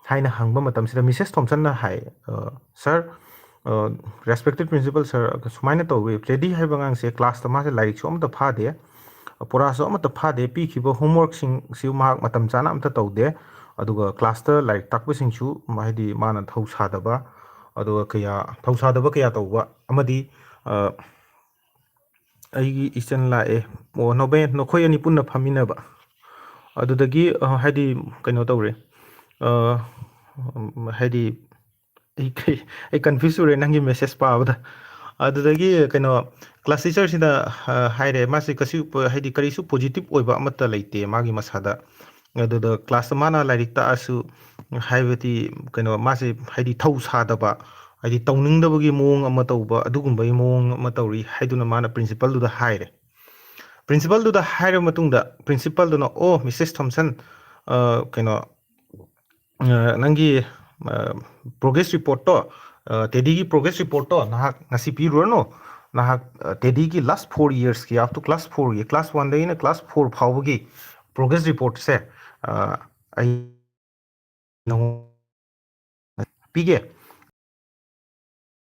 ꯍꯥꯏꯅ ꯍꯪꯕ ꯃꯇꯝꯁꯤꯗ ꯃꯤꯁꯦꯁ ꯊꯣꯝꯁꯟꯅ ꯍꯥꯏ, "ꯑ, ꯁꯥꯔ, ꯑ, ꯔꯦꯁꯄꯦꯛꯇꯦꯗ ꯄ꯭ꯔꯤꯟꯁꯤꯄꯜ ꯁꯥꯔ, ꯁꯨꯃꯥꯏꯅ ꯇꯧꯋꯤ, ꯇꯦꯗꯤ ꯍꯥꯏꯕ ꯑꯉꯥꯡꯁꯦ ꯀ꯭ꯂꯥꯁꯇ ꯃꯥꯁꯦ ꯂꯥꯏꯔꯤꯛꯁꯨ ꯑꯃꯠꯇ ꯐꯥꯗꯦ, ꯄꯨꯔꯥꯁꯨ ꯑꯃꯠꯇ ꯐꯥꯗꯦ, ꯄꯤꯈꯤꯕ ꯍꯣꯝꯋꯔꯛꯁꯤꯡꯁꯨ ꯃꯍꯥꯛ ꯃꯇꯝ ꯆꯥꯅ ꯑꯝꯇ ꯇꯧꯗꯦ, ꯑꯗꯨꯒ ꯀ꯭ꯂꯥꯁꯇ ꯂꯥꯏꯔꯤꯛ ꯇꯥꯛꯄꯁꯤꯡꯁꯨ, ꯍꯥꯏꯗꯤ, ꯃꯥꯅ ꯊꯧ ꯁꯥꯗꯕ, ꯑꯗꯨꯒ ꯀꯌꯥ, ꯊꯧ ꯁꯥꯗꯕ ꯀꯌꯥ ꯇꯧꯕ, ꯑꯃꯗꯤ, ꯑ, ꯑꯩꯒꯤ ꯏꯆꯟ ꯂꯥꯛꯑꯦ, ꯑꯣ, ꯅꯈꯣꯏ, ꯅꯈꯣꯏ ꯑꯅꯤ ꯄꯨꯟꯅ ꯐꯝꯃꯤꯟꯅꯕ, ꯑꯗꯨꯗꯒꯤ, ꯑ, ꯍꯥꯏꯗꯤ, ꯀꯩꯅꯣ ꯇꯧꯔꯦ, ꯑ, ꯍꯥꯏꯗꯤ, ꯑꯩ ꯀꯩ-, ꯑꯩ ꯀꯟꯐ꯭ꯌꯨꯁ ꯆꯨꯔꯦ ꯅꯪꯒꯤ ꯃꯦꯁꯦꯖ ꯄꯥꯕꯗ꯫ ꯑꯗꯨꯗꯒꯤ ꯀꯩꯅꯣ, ꯀ꯭ꯂꯥꯁ ꯇꯤꯆꯔꯁꯤꯅ, ꯑ, ꯍꯥꯏꯔꯦ, ꯃꯥꯁꯦ ꯀꯩꯁꯨ ꯄ-, ꯍꯥꯏꯗꯤ ꯀꯔꯤꯁꯨ ꯄꯣꯖꯤꯇꯤꯚ ꯑꯣꯏꯕ ꯑꯃꯠꯇ ꯂꯩꯇꯦ ꯃꯥꯒꯤ ꯃꯁꯥꯗ꯫ ꯑꯗꯨꯗ ꯀ꯭ꯂꯥꯁꯇ ꯃꯥꯅ ꯂꯥꯏꯔꯤꯛ ꯇꯥꯛꯑꯁꯨ, ꯍꯥꯏꯕꯗꯤ ꯀꯩꯅꯣ, ꯃꯥꯁꯦ ꯍꯥꯏꯗꯤ ꯊꯧ ꯁꯥꯗꯕ, ꯍꯥꯏꯗꯤ ꯇꯧꯅꯤꯡꯗꯕꯒꯤ ꯃꯑꯣꯡ ꯑꯃ ꯇꯧꯕ, ꯑꯗꯨꯒꯨꯝꯕꯒꯤ ꯃꯑꯣꯡ ꯑꯃ ꯇꯧꯔꯤ ꯍꯥꯏꯗꯨꯅ ꯃꯥꯅ ꯄ꯭ꯔꯤꯟꯁꯤꯄꯜꯗꯨꯗ ꯍꯥꯏꯔꯦ꯫ ꯄ꯭ꯔꯤꯟꯁꯤꯄꯜꯗꯨꯗ ꯍꯥꯏꯔꯕ ꯃꯇꯨꯡꯗ ꯄ꯭ꯔꯤꯟꯁꯤꯄꯜꯗꯨꯅ, "ꯑꯣ, ꯃꯤꯁꯦꯁ ꯊꯣꯝꯁꯟ, ꯑ, ꯀꯩꯅꯣ, ꯑ, ꯅꯪꯒꯤ, ꯑ, ꯄ꯭ꯔꯣꯒ꯭ꯔꯦꯁ ꯔꯤꯄꯣꯔꯠꯇꯣ, ꯑ, ꯇꯦꯗꯤꯒꯤ ꯄ꯭ꯔꯣꯒ꯭ꯔꯦꯁ ꯔꯤꯄꯣꯔꯠꯇꯣ ꯅꯍꯥꯛ ꯉꯁꯤ ꯄꯤꯔꯨꯔꯅꯨ꯫ ꯅꯍꯥꯛ, ꯑ, ꯇꯦꯗꯤꯒꯤ ꯂꯥꯁ ꯐꯣꯔ ꯌꯔꯁꯀꯤ, up to class fourꯒꯤ, ꯀ꯭ꯂꯥꯁ ꯋꯥꯟꯗꯒꯤꯅ ꯀ꯭ꯂꯥꯁ ꯐꯣꯔ ꯐꯥꯎꯕꯒꯤ ꯄ꯭ꯔꯣꯒ꯭ꯔꯦꯁ ꯔꯤꯄꯣꯔꯠꯁꯦ, ꯑ, ꯑꯩ ꯅꯉꯣꯟꯗ ꯄꯤꯒꯦ꯫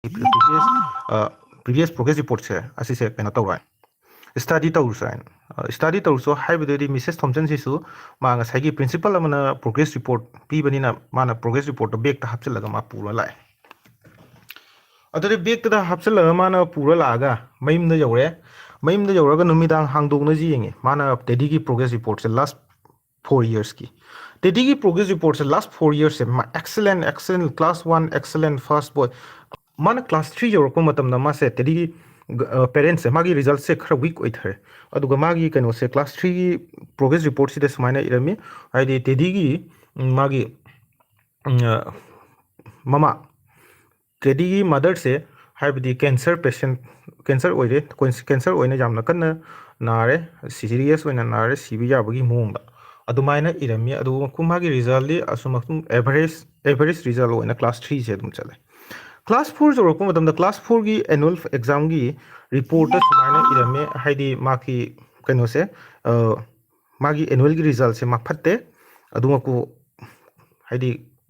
ꯄ꯭ꯔꯤꯚꯤꯌꯁ, ꯑ, ꯄ꯭ꯔꯤꯚꯤꯌꯁ ꯄ꯭ꯔꯣꯒ꯭ꯔꯦꯁ ꯔꯤꯄꯣꯔꯠꯁꯦ ꯑꯁꯤꯁꯦ ꯀꯩꯅꯣ ꯇꯧꯔꯣꯏ, ꯁ꯭ꯇꯗꯤ ꯇꯧꯔꯨꯁꯨ ꯍꯥꯏꯅ꯫ ꯁ꯭ꯇꯗꯤ ꯇꯧꯔꯨꯁꯨ ꯍꯥꯏꯕꯗꯨꯗꯤ ꯃꯤꯁꯦꯁ ꯊꯣꯝꯁꯟꯁꯤꯁꯨ ꯃꯥ ꯉꯁꯥꯏꯒꯤ ꯄ꯭ꯔꯤꯟꯁꯤꯄꯜ ꯑꯃꯅ ꯄ꯭ꯔꯣꯒ꯭ꯔꯦꯁ ꯔꯤꯄꯣꯔꯠ ꯄꯤꯕꯅꯤꯅ ꯃꯥꯅ ꯄ꯭ꯔꯣꯒ꯭ꯔꯦꯁ ꯔꯤꯄꯣꯔꯠꯇꯣ ꯕꯦꯛꯇ ꯍꯥꯞꯆꯤꯜꯂꯒ ꯃꯥ ꯄꯨꯔ ꯂꯥꯛꯑꯦ꯫ ꯑꯗꯨꯗꯤ ꯕꯦꯛꯇꯨꯗ ꯍꯥꯞꯆꯤꯜꯂꯒ ꯃꯥꯅ ꯄꯨꯔ ꯂꯥꯛꯑꯒ ꯃꯌꯨꯝꯗ ꯌꯧꯔꯦ꯫ ꯃꯌꯨꯝꯗ ꯌꯧꯔꯒ ꯅꯨꯃꯤꯗꯥꯡ ꯍꯥꯡꯗꯣꯛꯅꯁꯤ ꯌꯦꯡꯉꯦ꯫ ꯃꯥꯅ ꯇꯦꯗꯤꯒꯤ ꯄ꯭ꯔꯣꯒ꯭ꯔꯦꯁ ꯔꯤꯄꯣꯔꯠꯁꯦ ꯂꯥꯁ ꯐꯣꯔ ꯌꯔꯁꯀꯤ, ꯇꯦꯗꯤꯒꯤ ꯄ꯭ꯔꯣꯒ꯭ꯔꯦꯁ ꯔꯤꯄꯣꯔꯠꯁꯦ ꯂꯥꯁ ꯐꯣꯔ ꯌꯔꯁꯁꯦ ꯃꯥ excellent, excellent, class one excellent, first boy꯫ ꯃꯥꯅ ꯀ꯭ꯂꯥꯁ ꯊ꯭ꯔꯤ ꯌꯧꯔꯛꯄ ꯃꯇꯝꯗ ꯃꯥꯁꯦ ꯇꯦꯗꯤꯒꯤ ꯄꯦꯔꯦꯟꯁꯁꯦ ꯃꯥꯒꯤ ꯔꯤꯖꯜꯠꯁꯦ ꯈꯔ ꯋꯤꯛ ꯑꯣꯏꯊꯔꯦ꯫ ꯑꯗꯨꯒ ꯃꯥꯒꯤ ꯀꯩꯅꯣꯁꯦ ꯀ꯭ꯂꯥꯁ ꯊ꯭ꯔꯤꯒꯤ ꯄ꯭ꯔꯣꯒ꯭ꯔꯦꯁ ꯔꯤꯄꯣꯔꯠꯁꯤꯗ ꯁꯨꯃꯥꯏꯅ ꯏꯔꯝꯃꯤ, ꯍꯥꯏꯗꯤ ꯇꯦꯗꯤꯒꯤ ꯎꯝ, ꯃꯥꯒꯤ ꯎꯝ, ꯑ, ꯃꯃꯥ ꯇꯦꯗꯤꯒꯤ ꯃꯗꯔꯁꯦ ꯍꯥꯏꯕꯗꯤ ꯀꯦꯟꯁꯔ ꯄꯦꯁꯦꯟ, ꯀꯦꯟꯁꯔ ꯑꯣꯏꯔꯦ, ꯀꯦꯟꯁꯔ ꯑꯣꯏꯅ ꯌꯥꯝꯅ ꯀꯟꯅ ꯅꯥꯔꯦ, ꯁꯤꯔꯤꯌꯁ ꯑꯣꯏꯅ ꯅꯥꯔꯦ, ꯁꯤꯕ ꯌꯥꯕꯒꯤ ꯃꯑꯣꯡꯗ ꯑꯗꯨꯃꯥꯏꯅ ꯏꯔꯝꯃꯤ꯫ ꯑꯗꯨꯒ ꯃꯥꯒꯤ ꯔꯤꯖꯜꯗꯤ ꯑꯁꯨꯝ ꯑꯁꯨꯝ ꯑꯦꯚꯔꯦꯖ ꯑꯦꯚꯔꯦꯖ ꯔꯤꯖꯜ ꯑꯣꯏꯅ ꯀ꯭ꯂꯥꯁ ꯊ꯭ꯔꯤꯁꯦ ꯑꯗꯨꯝ ꯆꯠꯂꯦ꯫ ꯀ꯭ꯂꯥꯁ ꯐꯣꯔ ꯌꯧꯔꯛꯄ ꯃꯇꯝꯗ ꯀ꯭ꯂꯥꯁ ꯐꯣꯔꯒꯤ ꯑꯦꯅꯨꯑꯦꯜ ꯑꯦꯛꯖꯥꯝꯒꯤ ꯔꯤꯄꯣꯔꯠꯇ ꯁꯨꯃꯥꯏꯅ ꯏꯔꯝꯃꯦ, ꯍꯥꯏꯗꯤ ꯃꯥꯒꯤ ꯀꯩꯅꯣꯁꯦ, ꯑ, ꯃꯥꯒꯤ ꯑꯦꯅꯨꯑꯦꯜꯒꯤ ꯔꯤꯖꯜꯁꯦ ꯃꯥ ꯐꯠꯇꯦ꯫ ꯑꯗꯨꯃꯛꯄꯨ ꯍꯥꯏꯗꯤ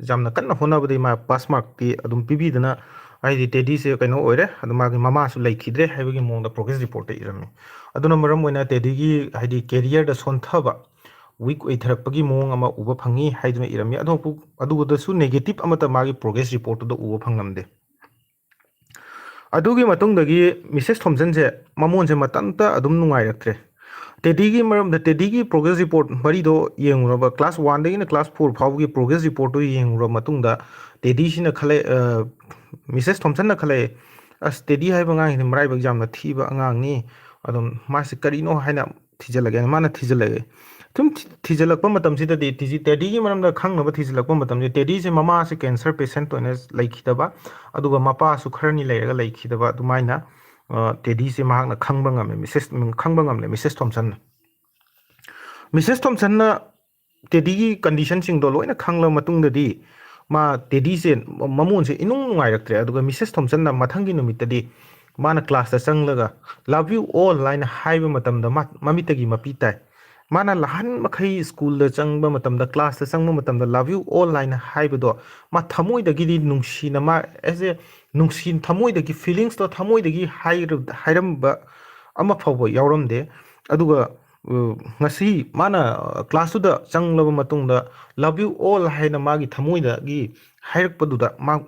ꯌꯥꯝꯅ ꯀꯟꯅ ꯍꯣꯠꯅꯕꯗꯒꯤ ꯃꯥ ꯄꯥꯁ ꯃꯥꯔꯛꯇꯤ ꯑꯗꯨꯝ ꯄꯤꯕꯤꯗꯅ, ꯍꯥꯏꯗꯤ ꯇꯦꯗꯤꯁꯦ ꯀꯩꯅꯣ ꯑꯣꯏꯔꯦ, ꯑꯗꯨ ꯃꯥꯒꯤ ꯃꯃꯥꯁꯨ ꯂꯩꯈꯤꯗ꯭ꯔꯦ ꯍꯥꯏꯕꯒꯤ ꯃꯑꯣꯡꯗ ꯄ꯭ꯔꯣꯒ꯭ꯔꯦꯁ ꯔꯤꯄꯣꯔꯠꯇ ꯏꯔꯝꯃꯤ꯫ ꯑꯗꯨꯅ ꯃꯔꯝ ꯑꯣꯏꯅ ꯇꯦꯗꯤꯒꯤ ꯍꯥꯏꯗꯤ ꯀꯦꯔꯤꯌꯔꯗ ꯁꯣꯟꯊꯕ, ꯋꯤꯛ ꯑꯣꯏꯊꯔꯛꯄꯒꯤ ꯃꯑꯣꯡ ꯑꯃ ꯎꯕ ꯐꯪꯉꯤ ꯍꯥꯏꯗꯨꯅ ꯏꯔꯝꯃꯤ꯫ ꯑꯗꯨꯕꯨ ꯑꯗꯨꯗꯁꯨ ꯅꯦꯒꯦꯇꯤꯞ ꯑꯃꯠꯇ ꯃꯥꯒꯤ ꯄ꯭ꯔꯣꯒ꯭ꯔꯦꯁ ꯔꯤꯄꯣꯔꯠꯇꯨꯗ ꯎꯕ ꯐꯪꯂꯝꯗꯦ꯫ ꯑꯗꯨꯒꯤ ꯃꯇꯨꯡꯗꯒꯤ ꯃꯤꯁꯦꯁ ꯊꯣꯝꯁꯟꯁꯦ ꯃꯃꯣꯟꯁꯦ ꯃꯇꯝꯇ ꯑꯗꯨꯝ ꯅꯨꯡꯉꯥꯏꯔꯛꯇ꯭ꯔꯦ꯫ ꯇꯦꯗꯤꯒꯤ ꯃꯔꯝꯗ, ꯇꯦꯗꯤꯒꯤ ꯄ꯭ꯔꯣꯒ꯭ꯔꯦꯁ ꯔꯤꯄꯣꯔꯠ ꯃꯔꯤꯗꯣ ꯌꯦꯡꯉꯨꯔꯕ, ꯀ꯭ꯂꯥꯁ ꯋꯥꯟꯗꯒꯤꯅ ꯀ꯭ꯂꯥꯁ ꯐꯣꯔ ꯐꯥꯎꯕꯒꯤ ꯄ꯭ꯔꯣꯒ꯭ꯔꯦꯁ ꯔꯤꯄꯣꯔꯠꯇꯨ ꯌꯦꯡꯉꯨꯔꯕ ꯃꯇꯨꯡꯗ ꯇꯦꯗꯤꯁꯤꯅ ꯈꯜꯂꯦ, ꯑ, ꯃꯤꯁꯦꯁ ꯊꯣꯝꯁꯟꯅ ꯈꯜꯂꯛꯑꯦ, "ꯑꯁ, ꯇꯦꯗꯤ ꯍꯥꯏꯕ ꯑꯉꯥꯡꯁꯤꯗꯤ ꯃꯔꯥꯏꯕꯛ ꯌꯥꯝꯅ ꯊꯤꯕ ꯑꯉꯥꯡꯅꯤ, ꯑꯗꯨꯝ ꯃꯥꯁꯤ ꯀꯔꯤꯅꯣ?" ꯍꯥꯏꯅ ꯊꯤꯖꯤꯜꯂꯒꯦꯅ ꯃꯥꯅ ꯊꯤꯖꯤꯜꯂꯛꯑꯦ꯫ ꯁꯨꯝ ꯊꯤ-, ꯊꯤꯖꯤꯜꯂꯛꯄ ꯃꯇꯝꯁꯤꯗꯗꯤ ꯇꯤꯖꯤ-, ꯇꯦꯗꯤꯒꯤ ꯃꯔꯝꯗ ꯈꯪꯅꯕ ꯊꯤꯖꯤꯜꯂꯛꯄ ꯃꯇꯝꯁꯤꯗ ꯇꯦꯗꯤꯁꯦ ꯃꯃꯥꯁꯦ ꯀꯦꯟꯁꯔ ꯄꯦꯁꯦꯟꯠ ꯑꯣꯏꯅ ꯂꯩꯈꯤꯗꯕ, ꯑꯗꯨꯒ ꯃꯄꯥꯁꯨ ꯈꯔꯅꯤ ꯂꯩꯔꯒ ꯂꯩꯈꯤꯗꯕ, ꯑꯗꯨꯃꯥꯏꯅ, ꯑ, ꯇꯦꯗꯤꯁꯦ ꯃꯍꯥꯛꯅ ꯈꯪꯕ ꯉꯝꯃꯦ, ꯃꯤꯁꯦꯁ, ꯈꯪꯕ ꯉꯝꯂꯦ ꯃꯤꯁꯦꯁ ꯊꯣꯝꯁꯟꯅ꯫ ꯃꯤꯁꯦꯁ ꯊꯣꯝꯁꯟꯅ ꯇꯦꯗꯤꯒꯤ ꯀꯟꯗꯤꯁꯟꯁꯤꯡꯗꯣ ꯂꯣꯏꯅ ꯈꯪꯂꯕ ꯃꯇꯨꯡꯗꯗꯤ ꯃꯥ ꯇꯦꯗꯤꯁꯦ ꯃ-, ꯃꯃꯣꯟꯁꯦ ꯏꯅꯨꯡ ꯅꯨꯡꯉꯥꯏꯔꯛꯇ꯭ꯔꯦ꯫ ꯑꯗꯨꯒ ꯃꯤꯁꯦꯁ ꯊꯣꯝꯁꯟꯅ ꯃꯊꯪꯒꯤ ꯅꯨꯃꯤꯠꯇꯗꯤ ꯃꯥꯅ ꯀ꯭ꯂꯥꯁꯇ ꯆꯪꯂꯒ "Love you all" ꯍꯥꯏꯅ ꯍꯥꯏꯕ ꯃꯇꯝꯗ ꯃꯥ ꯃꯃꯤꯠꯇꯒꯤ ꯃꯄꯤ ꯇꯥꯏ꯫ ꯃꯥꯅ ꯂꯍꯟ ꯃꯈꯩ ꯁ꯭ꯀꯨꯜꯗ ꯆꯪꯕ ꯃꯇꯝꯗ, ꯀ꯭ꯂꯥꯁꯇ ꯆꯪꯕ ꯃꯇꯝꯗ "Love you all" ꯍꯥꯏꯅ ꯍꯥꯏꯕꯗꯣ ꯃꯥ ꯊꯃꯣꯏꯗꯒꯤꯗꯤ ꯅꯨꯡꯁꯤꯅ, ꯃꯥ as a ꯅꯨꯡꯁꯤ, ꯊꯃꯣꯏꯗꯒꯤ ꯐꯤꯂꯤꯡꯁꯇꯣ ꯊꯃꯣꯏꯗꯒꯤ ꯍꯥꯏꯔ-, ꯍꯥꯏꯔꯝꯕ ꯑꯃ ꯐꯥꯎꯕ ꯌꯥꯎꯔꯝꯗꯦ꯫ ꯑꯗꯨꯒ ꯉꯁꯤ ꯃꯥꯅ ꯀ꯭ꯂꯥꯁꯇꯨꯗ ꯆꯪꯂꯕ ꯃꯇꯨꯡꯗ "Love you all" ꯍꯥꯏꯅ ꯃꯥꯒꯤ ꯊꯃꯣꯏꯗꯒꯤ ꯍꯥꯏꯔꯛꯄꯗꯨꯗ ꯃꯥ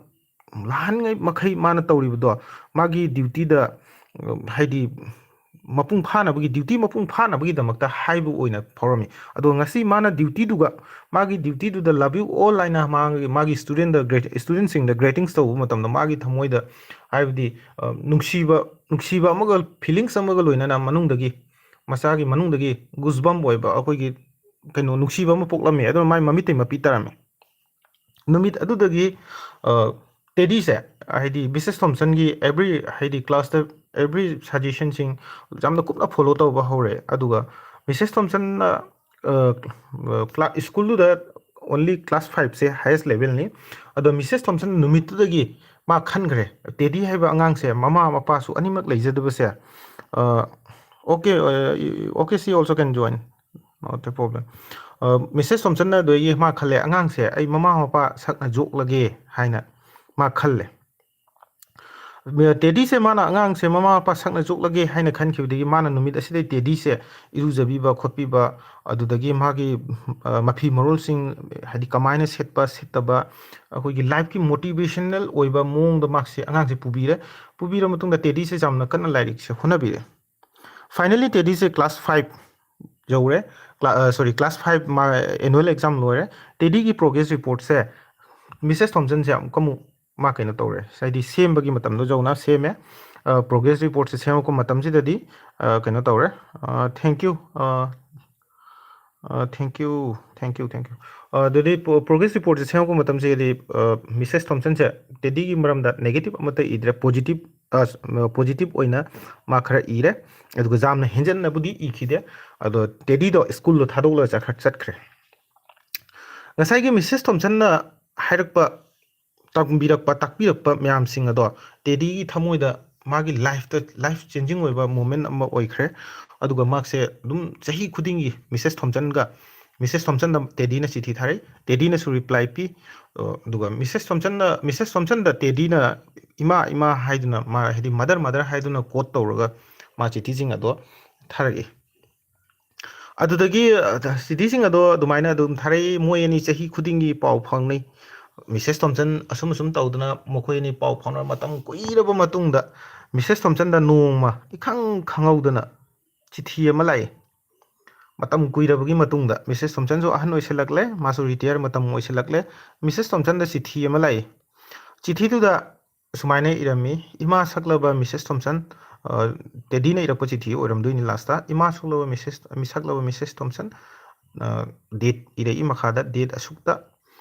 ꯂꯥꯟꯉꯩ ꯃꯈꯩ ꯃꯥꯅ ꯇꯧꯔꯤꯕꯗꯣ ꯃꯥꯒꯤ ꯗ꯭ꯌꯨꯇꯤꯗ, ꯍꯥꯏꯗꯤ ꯃꯄꯨꯡ ꯐꯥꯅꯕꯒꯤ, ꯗ꯭ꯌꯨꯇꯤ ꯃꯄꯨꯡ ꯐꯥꯅꯕꯒꯤꯗꯃꯛꯇ ꯍꯥꯏꯕ ꯑꯣꯏꯅ ꯐꯥꯎꯔꯝꯃꯤ꯫ ꯑꯗꯣ ꯉꯁꯤ ꯃꯥꯅ ꯗ꯭ꯌꯨꯇꯤꯗꯨꯒ, ꯃꯥꯒꯤ ꯗ꯭ꯌꯨꯇꯤꯗꯨꯗ "Love you all" ꯍꯥꯏꯅ ꯃꯥꯒꯤ, ꯃꯥꯒꯤ ꯁ꯭ꯇꯨꯗꯦꯟꯗ, ꯒ꯭ꯔꯦ-, ꯁ꯭ꯇꯨꯗꯦꯟꯁꯤꯡꯗ ꯒ꯭ꯔꯦꯇꯤꯡꯁ ꯇꯧꯕ ꯃꯇꯝꯗ ꯃꯥꯒꯤ ꯊꯃꯣꯏꯗ, ꯍꯥꯏꯕꯗꯤ, ꯑ, ꯅꯨꯡꯁꯤꯕ, ꯅꯨꯡꯁꯤꯕ ꯑꯃꯒ, ꯐꯤꯂꯤꯡꯁ ꯑꯃꯒ ꯂꯣꯏꯅꯅ ꯃꯅꯨꯡꯗꯒꯤ, ꯃꯁꯥꯒꯤ ꯃꯅꯨꯡꯗꯒꯤ ꯒꯨꯁꯕꯝ ꯑꯣꯏꯕ ꯑꯩꯈꯣꯏꯒꯤ ꯀꯩꯅꯣ ꯅꯨꯡꯁꯤꯕ ꯑꯃ ꯄꯣꯛꯂꯝꯃꯤ꯫ ꯑꯗꯨꯅ ꯃꯥꯏ ꯃꯃꯤꯠꯇꯩ ꯃꯄꯤ ꯇꯥꯔꯝꯃꯤ꯫ ꯅꯨꯃꯤꯠ ꯑꯗꯨꯗꯒꯤ, ꯑ, ꯇꯦꯗꯤꯁꯦ, ꯍꯥꯏꯗꯤ ꯃꯤꯁꯦꯁ ꯊꯣꯝꯁꯟꯒꯤ ꯑꯦꯕ꯭ꯔꯤ, ꯍꯥꯏꯗꯤ ꯀ꯭ꯂꯥꯁꯇ ꯑꯦꯕ꯭ꯔꯤ ꯁꯖꯦꯁꯟꯁꯤꯡ ꯌꯥꯝꯅ ꯀꯨꯞꯅ ꯐꯣꯂꯣ ꯇꯧꯕ ꯍꯧꯔꯦ꯫ ꯑꯗꯨꯒ ꯃꯤꯁꯦꯁ ꯊꯣꯝꯁꯟꯅ, ꯑ, ꯀ꯭ꯂꯥ-, ꯁ꯭ꯀꯨꯜꯗꯨꯗ only class fiveꯁꯦ highest levelꯅꯤ꯫ ꯑꯗꯣ ꯃꯤꯁꯦꯁ ꯊꯣꯝꯁꯟ ꯅꯨꯃꯤꯠꯇꯨꯗꯒꯤ ꯃꯥ ꯈꯟꯈ꯭ꯔꯦ, ꯇꯦꯗꯤ ꯍꯥꯏꯕ ꯑꯉꯥꯡꯁꯦ ꯃꯃꯥ ꯃꯄꯥꯁꯨ ꯑꯅꯤꯃꯛ ꯂꯩꯖꯗꯕꯁꯦ, ꯑ, okay, ꯑ, okay, she also can join, not a problem꯫ ꯑ, ꯃꯤꯁꯦꯁ ꯊꯣꯝꯁꯟꯅ ꯑꯗꯨꯗꯒꯤ ꯃꯥ ꯈꯜꯂꯦ, "ꯑꯉꯥꯡꯁꯦ ꯑꯩ ꯃꯃꯥ ꯃꯄꯥ ꯁꯛꯅ ꯌꯣꯛꯂꯒꯦ" ꯍꯥꯏꯅ ꯃꯥ ꯈꯜꯂꯦ꯫ ꯇꯦꯗꯤꯁꯦ ꯃꯥꯅ ꯑꯉꯥꯡꯁꯦ ꯃꯃꯥ ꯃꯄꯥ ꯁꯛꯅ ꯌꯣꯛꯂꯒꯦ ꯍꯥꯏꯅ ꯈꯟꯈꯤꯕꯗꯒꯤ ꯃꯥꯅ ꯅꯨꯃꯤꯠ ꯑꯁꯤꯗꯩ ꯇꯦꯗꯤꯁꯦ ꯏꯔꯨꯖꯕꯤꯕ ꯈꯣꯠꯄꯤꯕ, ꯑꯗꯨꯗꯒꯤ ꯃꯥꯒꯤ, ꯑ, ꯃꯐꯤ ꯃꯔꯣꯜꯁꯤꯡ, ꯍꯥꯏꯗꯤ ꯀꯃꯥꯏꯅ ꯁꯦꯠꯄ ꯁꯦꯠꯇꯕ, ꯑꯩꯈꯣꯏꯒꯤ ꯂꯥꯏꯐꯀꯤ ꯃꯣꯇꯤꯚꯦꯁꯅꯦꯜ ꯑꯣꯏꯕ ꯃꯑꯣꯡꯗ ꯃꯥꯁꯦ ꯑꯉꯥꯡꯁꯦ ꯄꯨꯕꯤꯔꯦ꯫ ꯄꯨꯕꯤꯔ ꯃꯇꯨꯡꯗ ꯇꯦꯗꯤꯁꯦ ꯌꯥꯝꯅ ꯀꯟꯅ ꯂꯥꯏꯔꯤꯛꯁꯦ ꯍꯣꯠꯅꯕꯤꯔꯦ꯫ Finally ꯇꯦꯗꯤꯁꯦ class five ꯌꯧꯔꯦ꯫ ꯀ꯭ꯂꯥ-, ꯑ, sorry, class five ꯃꯥ annual exam ꯂꯣꯏꯔꯦ꯫ ꯇꯦꯗꯤꯒꯤ progress reportꯁꯦ ꯃꯤꯁꯦꯁ ꯊꯣꯝꯁꯟꯁꯦ ꯑꯃꯨꯛꯀ ꯑꯃꯨꯛ ꯃꯥ ꯀꯩꯅꯣ ꯇꯧꯔꯦ, ꯍꯥꯏꯗꯤ ꯁꯦꯝꯕꯒꯤ ꯃꯇꯝꯗꯣ ꯌꯧꯅ ꯁꯦꯝꯃꯦ꯫ ꯑ, progress reportꯁꯦ ꯁꯦꯝꯃꯛꯄ ꯃꯇꯝꯁꯤꯗꯗꯤ, ꯑ, ꯀꯩꯅꯣ ꯇꯧꯔꯦ꯫ ꯑ, thank you, ꯑ, ꯑ, thank you, thank you, thank you꯫ ꯑ, ꯑꯗꯨꯗꯤ ꯄ꯭ꯔꯣ-, progress reportꯁꯦ ꯁꯦꯝꯃꯛꯄ ꯃꯇꯝꯁꯤꯗꯗꯤ, ꯑ, ꯃꯤꯁꯦꯁ ꯊꯣꯝꯁꯟꯁꯦ ꯇꯦꯗꯤꯒꯤ ꯃꯔꯝꯗ negative ꯑꯃꯠꯇ ꯏꯗ꯭ꯔꯦ, positive, ꯑ, positive ꯑꯣꯏꯅ ꯃꯥ ꯈꯔ ꯏꯔꯦ꯫ ꯑꯗꯨꯒ ꯌꯥꯝꯅ ꯍꯦꯟꯖꯟꯅꯕꯨꯗꯤ ꯏꯈꯤꯗꯦ꯫ ꯑꯗꯣ ꯇꯦꯗꯤꯗꯣ ꯁ꯭ꯀꯨꯜꯗꯣ ꯊꯥꯗꯣꯛꯂꯒ ꯆꯠꯈ꯭ꯔ-, ꯆꯠꯈ꯭ꯔꯦ꯫ ꯉꯁꯥꯏꯒꯤ ꯃꯤꯁꯦꯁ ꯊꯣꯝꯁꯟꯅ ꯍꯥꯏꯔꯛꯄ, ꯇꯝꯕꯤꯔꯛꯄ, ꯇꯥꯛꯄꯤꯔꯛꯄ ꯃꯌꯥꯝꯁꯤꯡ ꯑꯗꯣ ꯇꯦꯗꯤꯒꯤ ꯊꯃꯣꯏꯗ ꯃꯥꯒꯤ ꯂꯥꯏꯐꯇ, life changing ꯑꯣꯏꯕ moment ꯑꯃ ꯑꯣꯏꯈ꯭ꯔꯦ꯫ ꯑꯗꯨꯒ ꯃꯍꯥꯛꯁꯦ ꯑꯗꯨꯝ ꯆꯍꯤ ꯈꯨꯗꯤꯡꯒꯤ ꯃꯤꯁꯦꯁ ꯊꯣꯝꯁꯟꯒ, ꯃꯤꯁꯦꯁ ꯊꯣꯝꯁꯟꯗ ꯇꯦꯗꯤꯅ ꯆꯤꯊꯤ ꯊꯥꯔꯛꯏ, ꯇꯦꯗꯤꯅꯁꯨ reply ꯄꯤ꯫ ꯑ, ꯑꯗꯨꯒ ꯃꯤꯁꯦꯁ ꯊꯣꯝꯁꯟꯅ, ꯃꯤꯁꯦꯁ ꯊꯣꯝꯁꯟꯗ ꯇꯦꯗꯤꯅ "ꯏꯃꯥ, ꯏꯃꯥ" ꯍꯥꯏꯗꯨꯅ, ꯃꯥ, ꯍꯥꯏꯗꯤ "mother, mother" ꯍꯥꯏꯗꯨꯅ quote ꯇꯧꯔꯒ ꯃꯥ ꯆꯤꯊꯤꯁꯤꯡ ꯑꯗꯣ ꯊꯥꯔꯛꯏ꯫ ꯑꯗꯨꯗꯒꯤ ꯆꯤꯊꯤꯁꯤꯡ ꯑꯗꯣ ꯑꯗꯨꯃꯥꯏꯅ ꯑꯗꯨꯝ ꯊꯥꯔꯛꯏ꯫ ꯃꯣꯏ ꯑꯅꯤ ꯆꯍꯤ ꯈꯨꯗꯤꯡꯒꯤ ꯄꯥꯎ ꯐꯥꯎꯅꯩ꯫ ꯃꯤꯁꯦꯁ ꯊꯣꯝꯁꯟ ꯑꯁꯨꯝ ꯑꯁꯨꯝ ꯇꯧꯗꯅ ꯃꯈꯣꯏ ꯑꯅꯤ ꯄꯥꯎ ꯐꯥꯎꯅꯔ ꯃꯇꯝ ꯀꯨꯏꯔꯕ ꯃꯇꯨꯡꯗ ꯃꯤꯁꯦꯁ ꯊꯣꯝꯁꯟꯗ ꯅꯣꯡꯃ ꯏꯈꯪ ꯈꯪꯍꯧꯗꯅ ꯆꯤꯊꯤ ꯑꯃ ꯂꯥꯛꯏ꯫ ꯃꯇꯝ ꯀꯨꯏꯔꯕꯒꯤ ꯃꯇꯨꯡꯗ ꯃꯤꯁꯦꯁ ꯊꯣꯝꯁꯟꯁꯨ ꯑꯍꯟ ꯑꯣꯏꯁꯤꯜꯂꯛꯂꯦ, ꯃꯥꯁꯨ ꯔꯤꯇꯥꯌꯔ ꯃꯇꯝ ꯑꯣꯏꯁꯤꯜꯂꯛꯂꯦ꯫ ꯃꯤꯁꯦꯁ ꯊꯣꯝꯁꯟꯗ ꯆꯤꯊꯤ ꯑꯃ ꯂꯥꯛꯏ꯫ ꯆꯤꯊꯤꯗꯨꯗ ꯁꯨꯃꯥꯏꯅ ꯏꯔꯝꯃꯤ, "ꯏꯃꯥ ꯁꯛꯂꯕ ꯃꯤꯁꯦꯁ ꯊꯣꯝꯁꯟ, ꯑ, ꯇꯦꯗꯤꯅ ꯏꯔꯛꯄ ꯆꯤꯊꯤ ꯑꯣꯏꯔꯝꯗꯣꯏꯅꯤ ꯂꯥꯁꯇ꯫ ꯏꯃꯥ ꯁꯛꯂꯕ ꯃꯤꯁꯦꯁ, ꯃꯤ ꯁꯛꯂꯕ ꯃꯤꯁꯦꯁ ꯊꯣꯝꯁꯟ, ꯑ, ꯗꯦꯠ ꯏꯔꯛꯏ ꯃꯈꯥꯗ, ꯗꯦꯠ ꯑꯁꯨꯛꯇ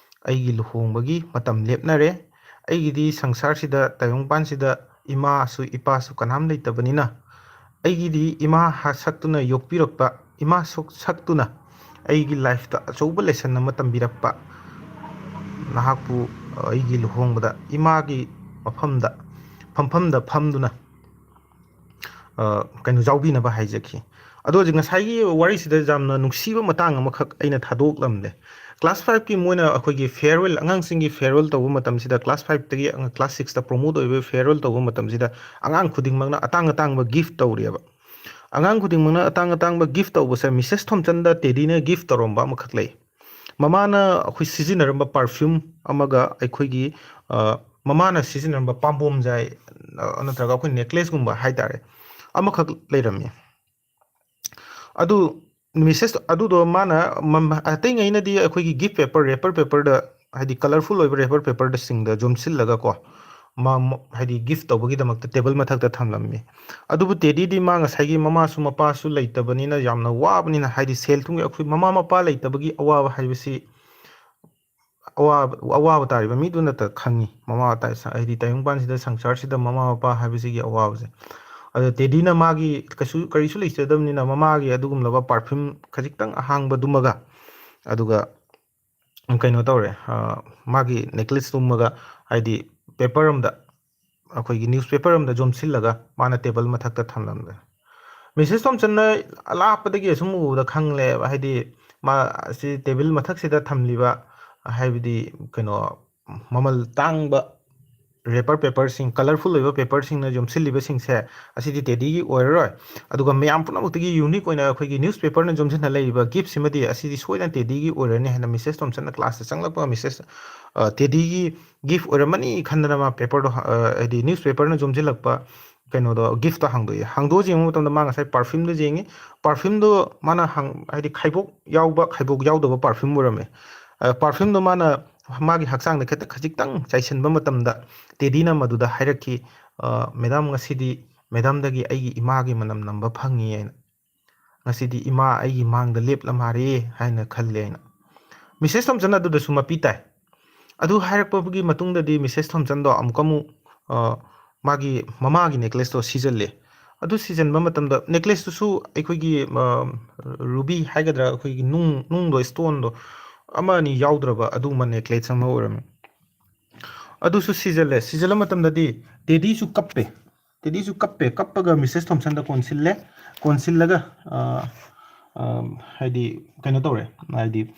ꯑꯩꯒꯤ ꯂꯨꯍꯣꯡꯕꯒꯤ ꯃꯇꯝ ꯂꯦꯞꯅꯔꯦ꯫ ꯑꯩꯒꯤꯗꯤ ꯁꯪꯁꯥꯔꯁꯤꯗ, ꯇꯥꯏꯕꯪꯄꯥꯟꯁꯤꯗ ꯏꯃꯥꯁꯨ ꯏꯄꯥꯁꯨ ꯀꯅꯥꯝ ꯂꯩꯇꯕꯅꯤꯅ, ꯑꯩꯒꯤꯗꯤ ꯏꯃꯥ ꯍꯥ-, ꯁꯛꯇꯨꯅ ꯌꯣꯛꯄꯤꯔꯛꯄ, ꯏꯃꯥ ꯁꯛ-, ꯁꯛꯇꯨꯅ ꯑꯩꯒꯤ ꯂꯥꯏꯐꯇ ꯑꯆꯧꯕ ꯂꯦꯁꯟ ꯑꯃ ꯇꯝꯕꯤꯔꯛꯄ, ꯅꯍꯥꯛꯄꯨ, ꯑ, ꯑꯩꯒꯤ ꯂꯨꯍꯣꯡꯕꯗ ꯏꯃꯥꯒꯤ ꯃꯐꯝꯗ, ꯐꯝꯐꯝꯗ ꯐꯝꯗꯨꯅ, ꯑ, ꯀꯩꯅꯣ, ꯌꯥꯎꯕꯤꯅꯕ ꯍꯥꯏꯖꯈꯤ꯫ ꯑꯗꯣ ꯍꯧꯖꯤꯛ ꯉꯁꯥꯏꯒꯤ ꯋꯥꯔꯤꯁꯤꯗ ꯌꯥꯝꯅ ꯅꯨꯡꯁꯤꯕ ꯃꯇꯥꯡ ꯑꯃꯈꯛ ꯑꯩꯅ ꯊꯥꯗꯣꯛꯂꯝꯂꯦ꯫ ꯀ꯭ꯂꯥꯁ ꯐꯥꯏꯚꯀꯤ ꯃꯣꯏꯅ ꯑꯩꯈꯣꯏꯒꯤ ꯐꯤꯌꯔꯋꯦꯜ, ꯑꯉꯥꯡꯁꯤꯡꯒꯤ ꯐꯤꯌꯔꯋꯦꯜ ꯇꯧꯕ ꯃꯇꯝꯁꯤꯗ, ꯀ꯭ꯂꯥꯁ ꯐꯥꯏꯚꯇꯒꯤ ꯀ꯭ꯂꯥꯁ ꯁꯤꯛꯁꯇ ꯄ꯭ꯔꯣꯃꯣꯠ ꯑꯣꯏꯕ ꯐꯤꯌꯔꯋꯦꯜ ꯇꯧꯕ ꯃꯇꯝꯁꯤꯗ, ꯑꯉꯥꯡ ꯈꯨꯗꯤꯡꯃꯛꯅ ꯑꯇꯥꯡ ꯑꯇꯥꯡꯕ ꯒꯤꯐ ꯇꯧꯔꯤꯑꯕ꯫ ꯑꯉꯥꯡ ꯈꯨꯗꯤꯡꯃꯛꯅ ꯑꯇꯥꯡ ꯑꯇꯥꯡꯕ ꯒꯤꯐ ꯇꯧꯕꯁꯦ, ꯃꯤꯁꯦꯁ ꯊꯣꯝꯁꯟꯗ ꯇꯦꯗꯤꯅ ꯒꯤꯐ ꯇꯧꯔꯝꯕ ꯑꯃꯈꯛ ꯂꯩ꯫ ꯃꯃꯥꯅ ꯑꯩꯈꯣꯏ ꯁꯤꯖꯤꯟꯅꯔꯝꯕ ꯄꯔꯐ꯭ꯌꯨꯝ ꯑꯃꯒ ꯑꯩꯈꯣꯏꯒꯤ, ꯑ, ꯃꯃꯥꯅ ꯁꯤꯖꯤꯟꯅꯔꯝꯕ ꯄꯥꯝꯕꯣꯝꯖꯥꯏ, ꯑ, ꯅꯠꯇ꯭ꯔꯒ ꯑꯩꯈꯣꯏ ꯅꯦꯀ꯭ꯂꯦꯁꯀꯨꯝꯕ ꯍꯥꯏ ꯇꯥꯔꯦ, ꯑꯃꯈꯛ ꯂꯩꯔꯝꯃꯤ꯫ ꯑꯗꯨ ꯃꯤꯁꯦꯁ ꯑꯗꯨꯗꯣ ꯃꯥꯅ ꯃꯝ-, ꯑꯇꯩꯉꯩꯅꯗꯤ ꯑꯩꯈꯣꯏꯒꯤ ꯒꯤꯐ ꯄꯦꯄꯔ, ꯔꯦꯄꯔ ꯄꯦꯄꯔꯗ, ꯍꯥꯏꯗꯤ ꯀꯂꯔꯐꯨꯜ ꯑꯣꯏꯕ ꯔꯦꯄꯔ ꯄꯦꯄꯔꯗꯁꯤꯡꯗ ꯌꯣꯝꯁꯤꯜꯂꯒꯀꯣ, ꯃꯥ, ꯃ-, ꯍꯥꯏꯗꯤ ꯒꯤꯐ ꯇꯧꯕꯒꯤꯗꯃꯛꯇ ꯇꯦꯕꯜ ꯃꯊꯛꯇ ꯊꯝꯂꯝꯃꯤ꯫ ꯑꯗꯨꯕꯨ ꯇꯦꯗꯤꯗꯤ ꯃꯥ ꯉꯁꯥꯏꯒꯤ ꯃꯃꯥꯁꯨ ꯃꯄꯥꯁꯨ ꯂꯩꯇꯕꯅꯤꯅ, ꯌꯥꯝꯅ ꯋꯥꯕꯅꯤꯅ, ꯍꯥꯏꯗꯤ ꯁꯦꯜ ꯊꯨꯝꯒꯤ, ꯑꯩꯈꯣꯏ ꯃꯃꯥ ꯃꯄꯥ ꯂꯩꯇꯕꯒꯤ ꯑꯋꯥꯕ ꯍꯥꯏꯕꯁꯤ ꯑꯋꯥꯕ, ꯑꯋꯥꯕ ꯇꯥꯔꯤꯕ ꯃꯤꯗꯨꯅꯇ ꯈꯪꯉꯤ꯫ ꯃꯃꯥ ꯃꯄꯥ, ꯍꯥꯏꯗꯤ ꯇꯥꯏꯕꯪꯄꯥꯟꯁꯤꯗ, ꯁꯪꯁꯥꯔꯁꯤꯗ ꯃꯃꯥ ꯃꯄꯥ ꯍꯥꯏꯕꯁꯤꯒꯤ ꯑꯋꯥꯕꯁꯦ꯫ ꯑꯗꯣ ꯇꯦꯗꯤꯅ ꯃꯥꯒꯤ ꯀꯩꯁꯨ, ꯀꯔꯤꯁꯨ ꯂꯩꯖꯗꯕꯅꯤꯅ ꯃꯃꯥꯒꯤ ꯑꯗꯨꯒꯨꯝꯂꯕ ꯄꯔꯐ꯭ꯌꯨꯝ ꯈꯖꯤꯛꯇꯪ ꯑꯍꯥꯡꯕꯗꯨꯃꯒ, ꯑꯗꯨꯒ ꯀꯩꯅꯣ ꯇꯧꯔꯦ, ꯑ, ꯃꯥꯒꯤ ꯅꯦꯀ꯭ꯂꯦꯁꯇꯨꯃꯒ, ꯍꯥꯏꯗꯤ ꯄꯦꯄꯔ ꯑꯃꯗ, ꯑꯩꯈꯣꯏꯒꯤ ꯅ꯭ꯌꯨꯁꯄꯦꯄꯔ ꯑꯃꯗ ꯌꯣꯝꯁꯤꯜꯂꯒ ꯃꯥꯅ ꯇꯦꯕꯜ ꯃꯊꯛꯇ ꯊꯝꯂꯝꯂꯦ꯫ ꯃꯤꯁꯦꯁ ꯊꯣꯝꯁꯟꯅ ꯑꯂꯥꯞꯄꯗꯒꯤ ꯑꯁꯨꯝ ꯎꯕꯗ ꯈꯪꯂꯦꯕ, ꯍꯥꯏꯗꯤ ꯃꯥ ꯑꯁꯤ ꯇꯦꯕꯜ ꯃꯊꯛꯁꯤꯗ ꯊꯝꯂꯤꯕ, ꯍꯥꯏꯕꯗꯤ ꯀꯩꯅꯣ, ꯃꯃꯜ ꯇꯥꯡꯕ ꯔꯦꯄꯔ ꯄꯦꯄꯔꯁꯤꯡ, ꯀꯂꯔꯐꯨꯜ ꯑꯣꯏꯕ ꯄꯦꯄꯔꯁꯤꯡꯅ ꯌꯣꯝꯁꯤꯜꯂꯤꯕꯁꯤꯡꯁꯦ ꯑꯁꯤꯗꯤ ꯇꯦꯗꯤꯒꯤ ꯑꯣꯏꯔꯔꯣꯏ꯫ ꯑꯗꯨꯒ ꯃꯌꯥꯝ ꯄꯨꯝꯅꯃꯛꯇꯒꯤ ꯌꯨꯅꯤꯛ ꯑꯣꯏꯅ ꯑꯩꯈꯣꯏꯒꯤ ꯅ꯭ꯌꯨꯁꯄꯦꯄꯔꯅ ꯌꯣꯝꯁꯤꯟꯅ ꯂꯩꯔꯤꯕ ꯒꯤꯐꯁꯤꯃꯗꯤ ꯑꯁꯤꯗꯤ ꯁꯣꯏꯗꯅ ꯇꯦꯗꯤꯒꯤ ꯑꯣꯏꯔꯅꯤ ꯍꯥꯏꯅ ꯃꯤꯁꯦꯁ ꯊꯣꯝꯁꯟꯅ ꯀ꯭ꯂꯥꯁꯇ ꯆꯪꯂꯛꯄ ꯃꯤꯁꯦꯁ, ꯑ, ꯇꯦꯗꯤꯒꯤ ꯒꯤꯐ ꯑꯣꯏꯔꯝꯃꯅꯤ ꯈꯟꯗꯅ ꯃꯥ ꯄꯦꯄꯔꯗꯣ, ꯑ, ꯍꯥꯏꯗꯤ ꯅ꯭ꯌꯨꯁꯄꯦꯄꯔꯅ ꯌꯣꯝꯁꯤꯜꯂꯛꯄ ꯀꯩꯅꯣꯗꯣ, ꯒꯤꯐꯇꯣ ꯍꯥꯡꯗꯣꯛꯑꯦ꯫ ꯍꯥꯡꯗꯣꯛꯑ ꯌꯦꯡꯕ ꯃꯇꯝꯗ ꯃꯥ ꯉꯁꯥꯏ ꯄꯥꯔꯐ꯭ꯌꯨꯝꯗꯣ ꯌꯦꯡꯉꯤ꯫ ꯄꯥꯔꯐ꯭ꯌꯨꯝꯗꯣ ꯃꯥꯅ ꯍꯥꯡ-, ꯍꯥꯏꯗꯤ ꯈꯥꯏꯕꯣꯛ ꯌꯥꯎꯕ, ꯈꯥꯏꯕꯣꯛ ꯌꯥꯎꯗꯕ ꯄꯥꯔꯐ꯭ꯌꯨꯝ ꯑꯣꯏꯔꯝꯃꯦ꯫ ꯑ, ꯄꯥꯔꯐ꯭ꯌꯨꯝꯗꯣ ꯃꯥꯅ ꯃꯥꯒꯤ ꯍꯛꯆꯥꯡꯗ ꯈꯤꯇ-, ꯈꯖꯤꯛꯇꯪ ꯆꯥꯏꯁꯤꯟꯕ ꯃꯇꯝꯗ ꯇꯦꯗꯤꯅ ꯃꯗꯨꯗ ꯍꯥꯏꯔꯛꯈꯤ, "ꯑ, ꯃꯦꯗꯥꯝ, ꯉꯁꯤꯗꯤ ꯃꯦꯗꯥꯝꯗꯒꯤ ꯑꯩꯒꯤ ꯏꯃꯥꯒꯤ ꯃꯅꯝ ꯅꯝꯕ ꯐꯪꯉꯤ" ꯍꯥꯏꯅ꯫ "ꯉꯁꯤꯗꯤ ꯏꯃꯥ ꯑꯩꯒꯤ ꯃꯥꯡꯗ ꯂꯦꯞꯂ ꯃꯥꯜꯂꯦ" ꯍꯥꯏꯅ ꯈꯜꯂꯦ ꯍꯥꯏꯅ꯫ ꯃꯤꯁꯦꯁ ꯊꯣꯝꯁꯟ ꯑꯗꯨꯗꯁꯨ ꯃꯄꯤ ꯇꯥꯏ꯫ ꯑꯗꯨ ꯍꯥꯏꯔꯛꯄꯒꯤ ꯃꯇꯨꯡꯗꯗꯤ ꯃꯤꯁꯦꯁ ꯊꯣꯝꯁꯟꯗꯣ ꯑꯃꯨꯛꯀ ꯑꯃꯨꯛ, ꯑ, ꯃꯥꯒꯤ ꯃꯃꯥꯒꯤ ꯅꯦꯀ꯭ꯂꯦꯁꯇꯣ ꯁꯤꯖꯜꯂꯦ꯫ ꯑꯗꯨ ꯁꯤꯖꯟꯕ ꯃꯇꯝꯗ ꯅꯦꯀ꯭ꯂꯦꯁꯇꯨꯁꯨ ꯑꯩꯈꯣꯏꯒꯤ, ꯑ, ꯔꯨꯕꯤ ꯍꯥꯏꯒꯗ꯭ꯔꯥ, ꯑꯩꯈꯣꯏꯒꯤ ꯅꯨꯡ, ꯅꯨꯡꯗꯣ, ꯁ꯭ꯇꯣꯟꯗꯣ ꯑꯃ ꯑꯅꯤ ꯌꯥꯎꯗ꯭ꯔꯕ ꯑꯗꯨꯒꯨꯝꯕ ꯅꯦꯀ꯭ꯂꯦꯁ ꯑꯃ ꯑꯣꯏꯔꯝꯃꯤ꯫ ꯑꯗꯨꯁꯨ ꯁꯤꯖꯜꯂꯦ꯫ ꯁꯤꯖꯜꯂ ꯃꯇꯝꯗꯗꯤ ꯇꯦꯗꯤꯁꯨ ꯀꯞꯄꯦ꯫ ꯇꯦꯗꯤꯁꯨ ꯀꯞꯄꯦ꯫ ꯀꯞꯄꯒ ꯃꯤꯁꯦꯁ ꯊꯣꯝꯁꯟꯗ ꯀꯣꯟꯁꯤꯜꯂꯦ꯫ ꯀꯣꯟꯁꯤꯜꯂꯒ, ꯑ, ꯑ, ꯍꯥꯏꯗꯤ ꯀꯩꯅꯣ ꯇꯧꯔꯦ꯫ ꯍꯥꯏꯗꯤ,